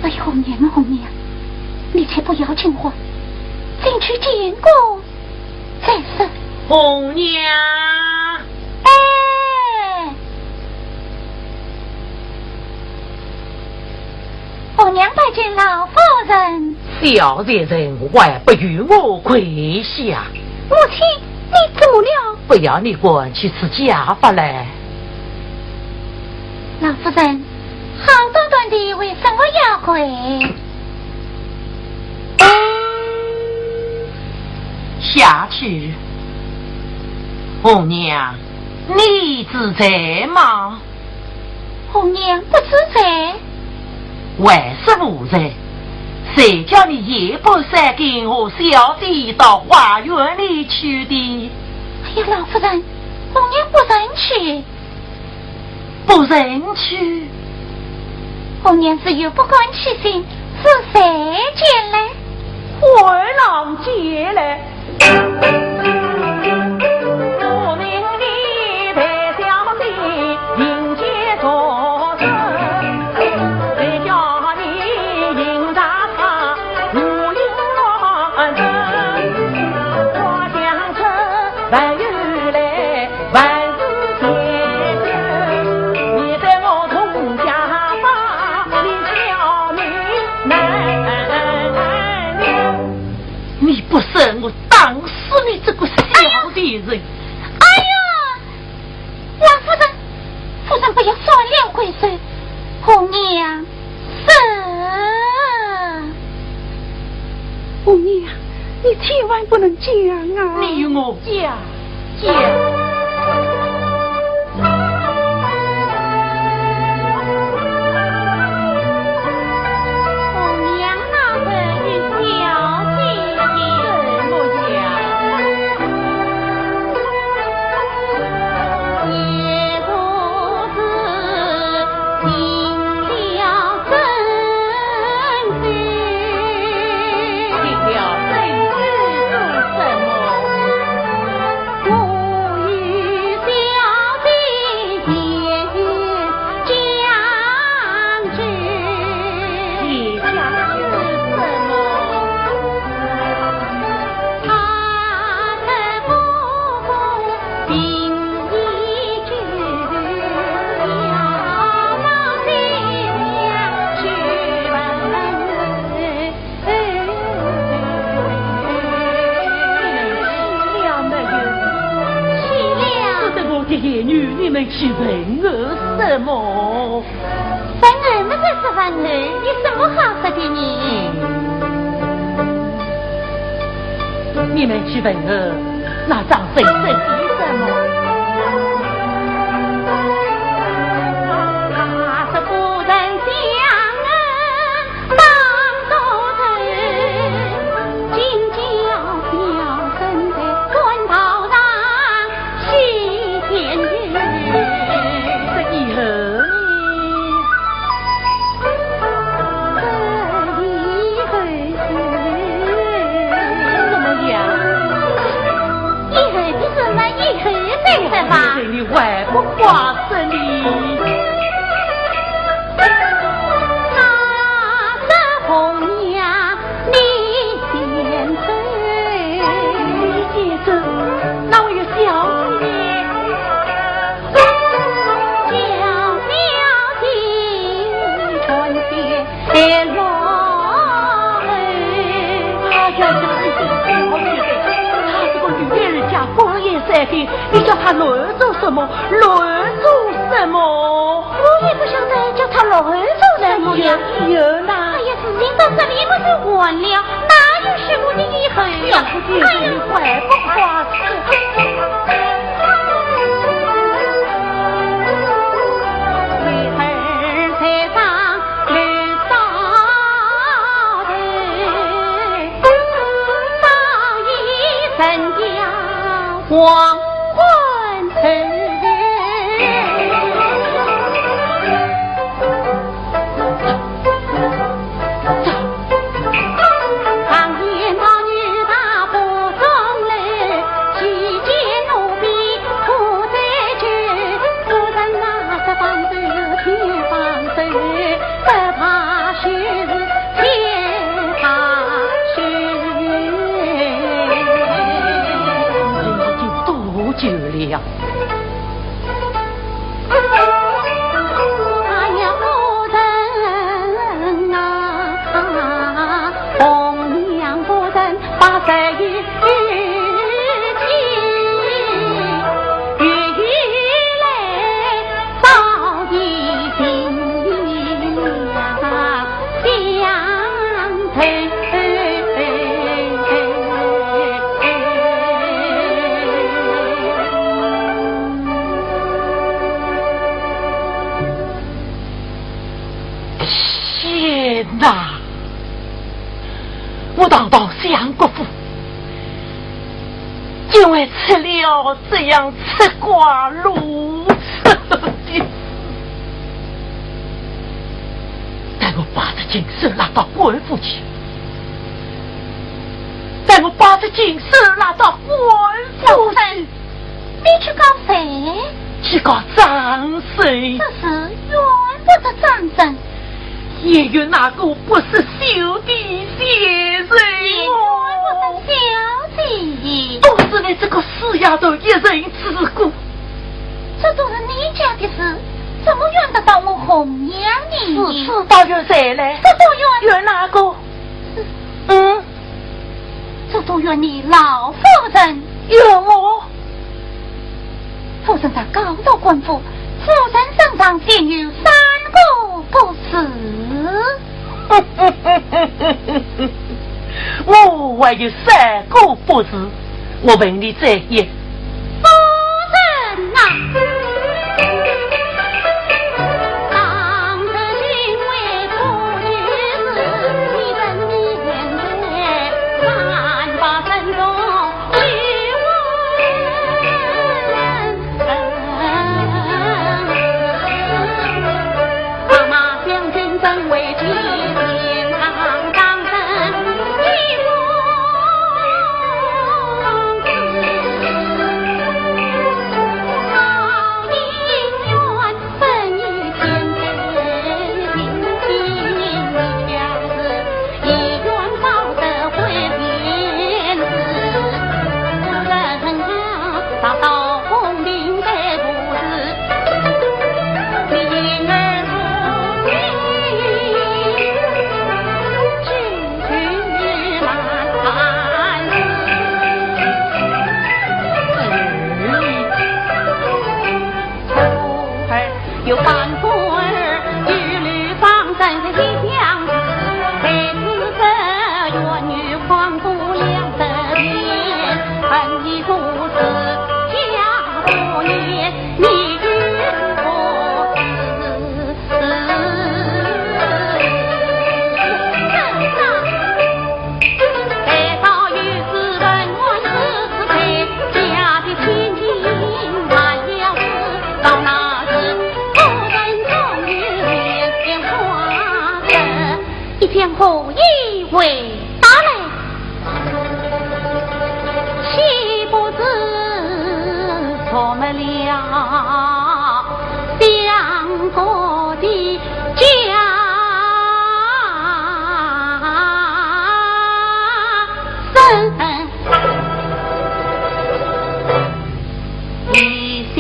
哎呀，红娘啊，红娘，你才不要紧慌，进去见过红娘。哎，红娘拜见老夫人。小贱人还不与我跪下。母亲，你怎么了？不要你管，去自家发来。老夫人，好端端的为什么要跪？ 下去。红娘，你知罪吗？红娘不知罪。为什么无罪？谁叫你夜半三更和小姐到花园里去的？哎呀，老夫人，红娘不曾去。 不曾去。红娘是有不敢起行，是谁见来？回郎见来。我命你陪小姐迎接着，谁叫你迎着她无影乱神，我想这还有来 万事皆休，你待我同家吧，你小女难。你不生，我打死你这个小贱人！哎呀，老夫人，夫人不要耍了贵手，红娘 是。红娘，你千万不能讲啊！你与我讲，讲。红娘那日与小姐讲。怎么讲？ 去了没有？去了。说得我的言语，你们去问我什么？ 问候么就是问候，有什么好说的呢？你们去问候，那张生生的什么？他是夫人相恩当多头，今朝小生在官道上 西天游。这以后呢？这以后是怎么样？以后的事嘛，以后再说吧。你还不快说呢？ 哎呀，小姐，好气的，她是个女儿家，光阴似箭，你叫她乱做什么？乱做什么？ 我也不晓得叫她乱做什么呀。有，有啦。哎呀，事情到这里不是完了，哪有什么的以后呀？哎呀，你还不快说。久了。哎呀，夫人啊，红娘夫人把这一句，语语来 早已经相投。天哪！我堂堂相国府， 竟会出了这样出瓜露出的事。待我把这禽兽拉到官府去，待我把这禽兽拉到官府去。你去告谁？去告张生。这事怨不得张生。 也怨那个不识羞的贱人哦。也怨不得小姐。都是你这个死丫头一人之过。这都是你家的事，怎么怨得到我红娘呢？是，是，倒怨谁嘞？这都怨……怨哪个？嗯？这都怨你老夫人。怨我？ 夫人在告到官府，夫人身上竟有三个不是。我还有三个不是，我问你这一。夫人呐，当得因为不就是你的面前，看把身中 有半官儿，一律放在西厢子，谁知这冤女诓不了的天，恨你不是家不言，你与我是。 一片荷叶未打来，岂不知着没了相国的 家生。一笑。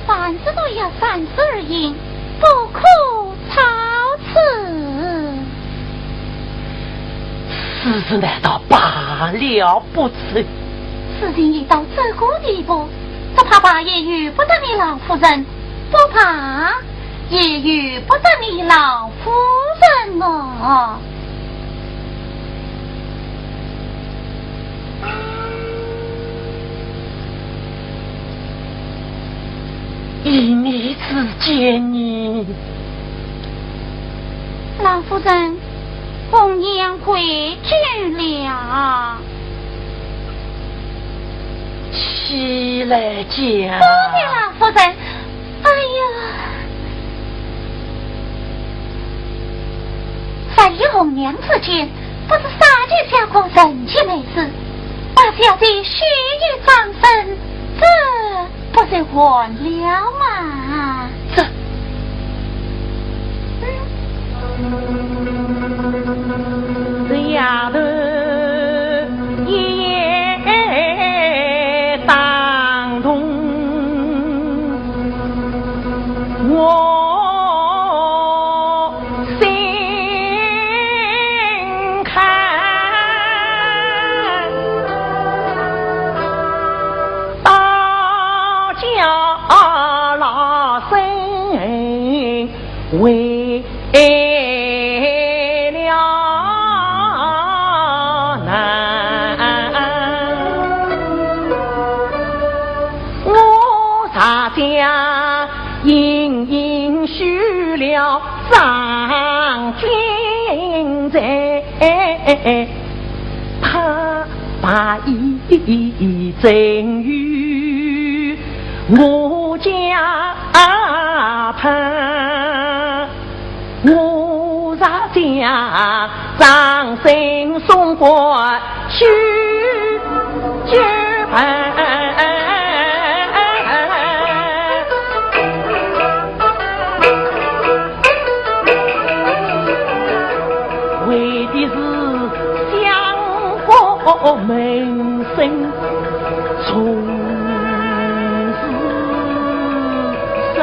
凡事都要三思而行，不可操此。此事难道罢了不成？事情已到这个地步，只怕罢也由不得你老夫人，不罢 也由不得你老夫人哦。一念之间呢？老夫人，红娘回去了。起来讲。多谢老夫人。 哎呀，万一红娘知见，不是啥叫小可人气没事，把小姐许与张生，这不是完了吗？这，嗯。这丫头一夜打动我 心坎，到家老身为了难。我大家隐隐许了 张金在，他把一真与我家判，我若将张生送过去，就判。为的是想我门生从此生。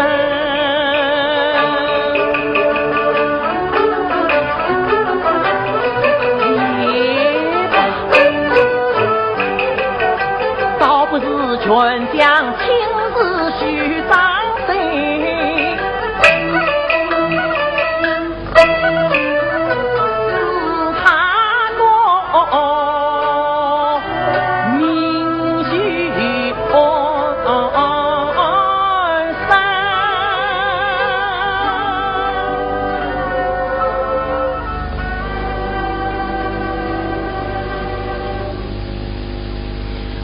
倒不如全将亲事许张生。 是他个名句安生。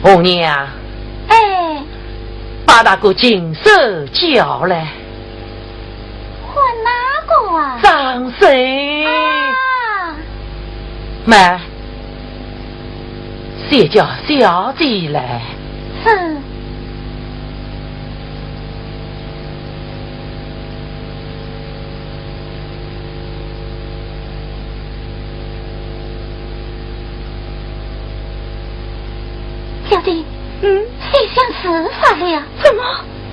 红娘，哎。把那个禽兽叫来。 喊哪个啊？张生。啊。慢，先叫小姐来。是。小姐。嗯？西厢自杀了。什么？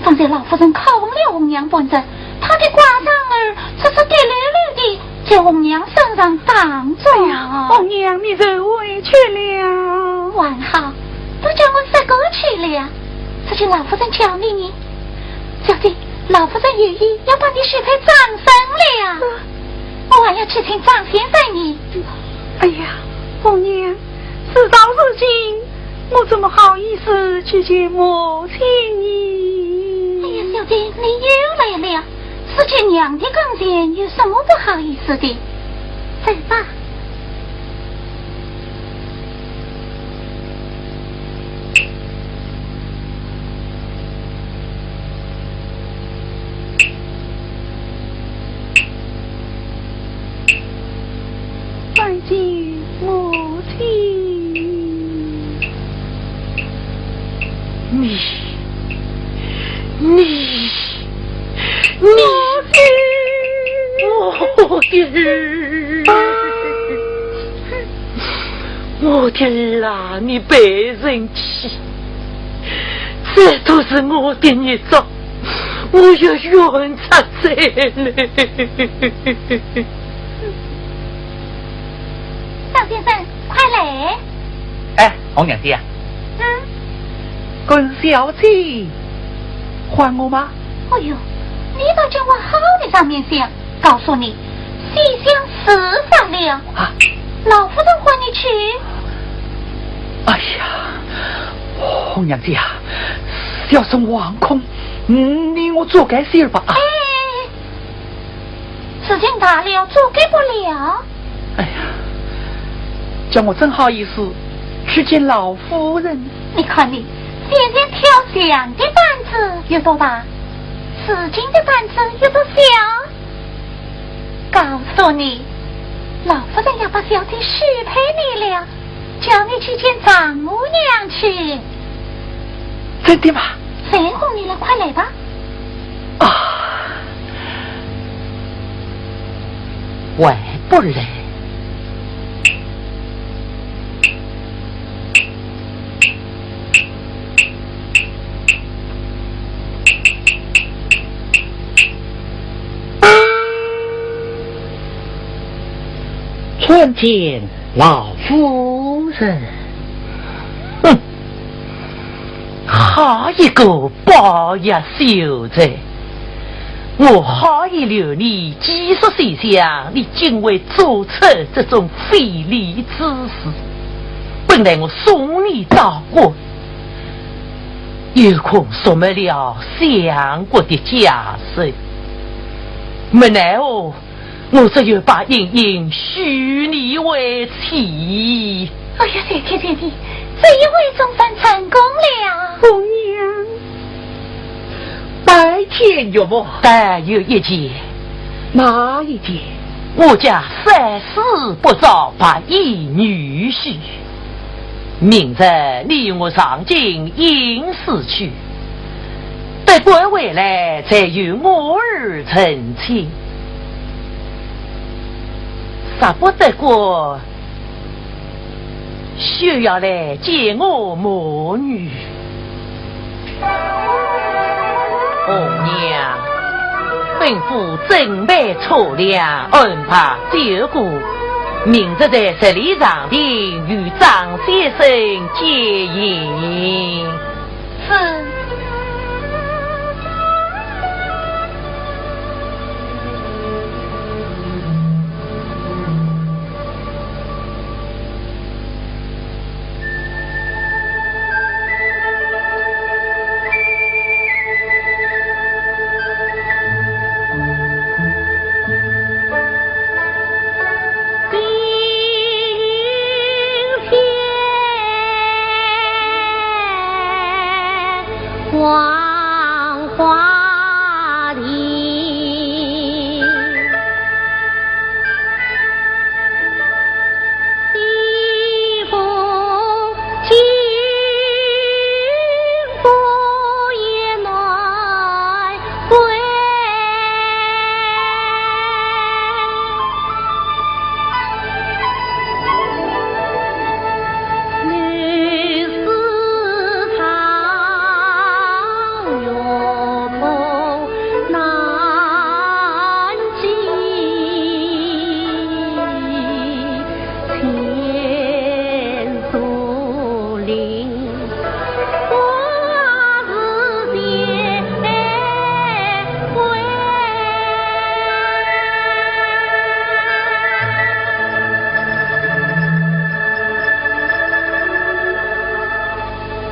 方才老夫人拷问了红娘半日，她的寡丈儿只是滴溜溜地在红娘身上打着。哎呀，红娘，你受委屈了。还好，都叫我说过去了，只是老夫人叫你呢。小姐，老夫人有意要把你许配张生了。嗯。 我还要去请张先生呢。哎呀，红娘，事到如今，我怎么好意思去见母亲呢？哎呀，小姐，你又来了。是在娘的跟前，有什么不好意思的？走吧。 拜见母亲。你，你，你，我的儿，我的儿啊，你别生气，这都是我的孽障。 我要冤枉在内。张先生，快来！哎，红娘姐啊。嗯？跟小姐还我吗？哎呦，你倒叫我好的上面想，告诉你，西厢自杀了。啊？老夫人唤你去。哎呀，红娘姐啊，小生惶恐， 嗯，你我做个事儿吧。哎，事情大了，做个不了。哎呀，叫我怎好意思去见老夫人？你看你，先前挑墙的胆子有多大，事情的胆子有多小？告诉你，老夫人要把小姐许配你了，叫你去见丈母娘去。真的吗？谁哄你了？快来吧。啊，还不来。 参见老夫人。哼，好一个宝玉秀才！我好意留你寄宿西厢，你竟会做出这种非礼之事。本来我送你到官， 有空说没了相国的家事，没奈何，我只有把莺莺许你为妻。哎呀，谢天谢地，这一回总算成功了。红娘，白天有没？但有一件。哪一件？我家三世不招白衣女婿。 明日你与我上京应试去，得官回来再与我儿成亲。若不得官，休要来见我母女。 红娘，吩咐准备车辆，安排酒过，明日在十里长亭与张先生饯行。是。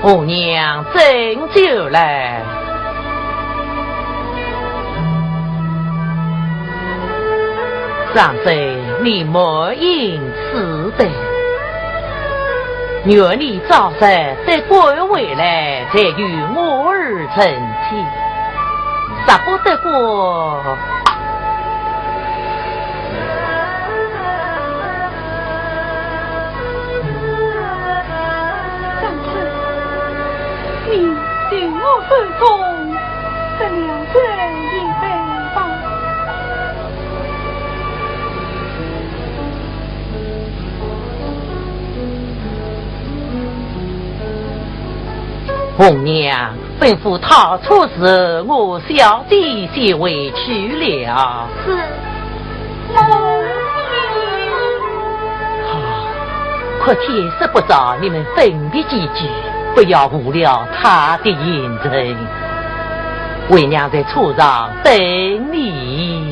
红娘斟酒来。张生，你满饮此杯。愿你早日得官回来，再与我儿成亲。若不得官， 张生，你对我不忠，得了这一杯吧。红娘，吩咐套车时，我小姐先回去了。是。 好，看天色不早，你们分别几句，不要误了他的行程。为娘在车上等你。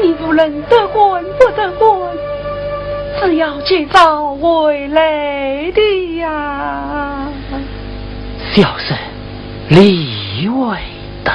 你无论得官不得官，是要及早回来的呀。小生理会的。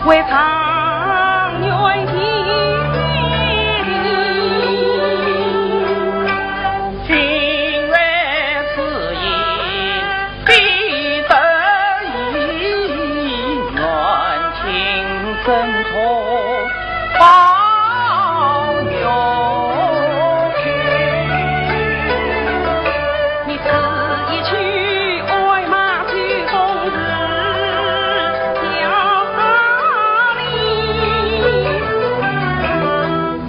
为长远行，今日此行必得一圆情深处报冤屈。你此一去，哀马追风似小李，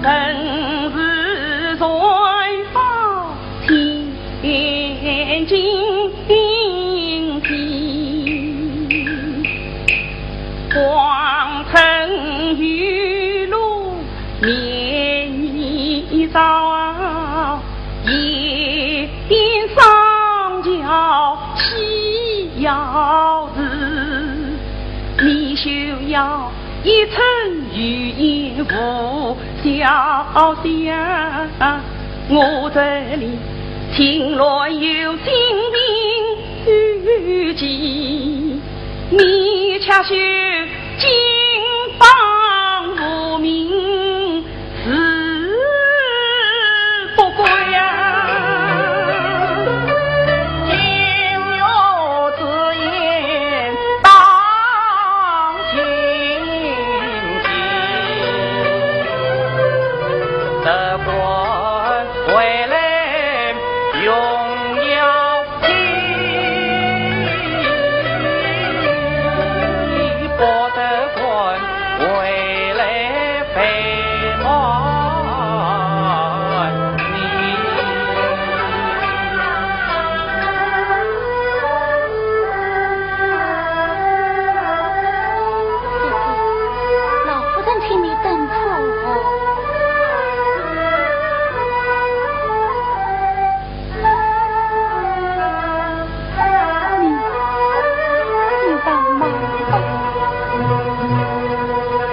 正是谁报千金地。 黄尘雨露面已照，夜边双桥栖瑶池。你休要一寸余言无消息，我这里情乱又心病 如今，你且休惊慌无名，事不归啊。今日之言当心记，得官回来 荣耀地，不得官回来陪伴你。老夫人请你等候。 你，你帮忙吧。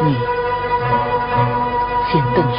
你先等着。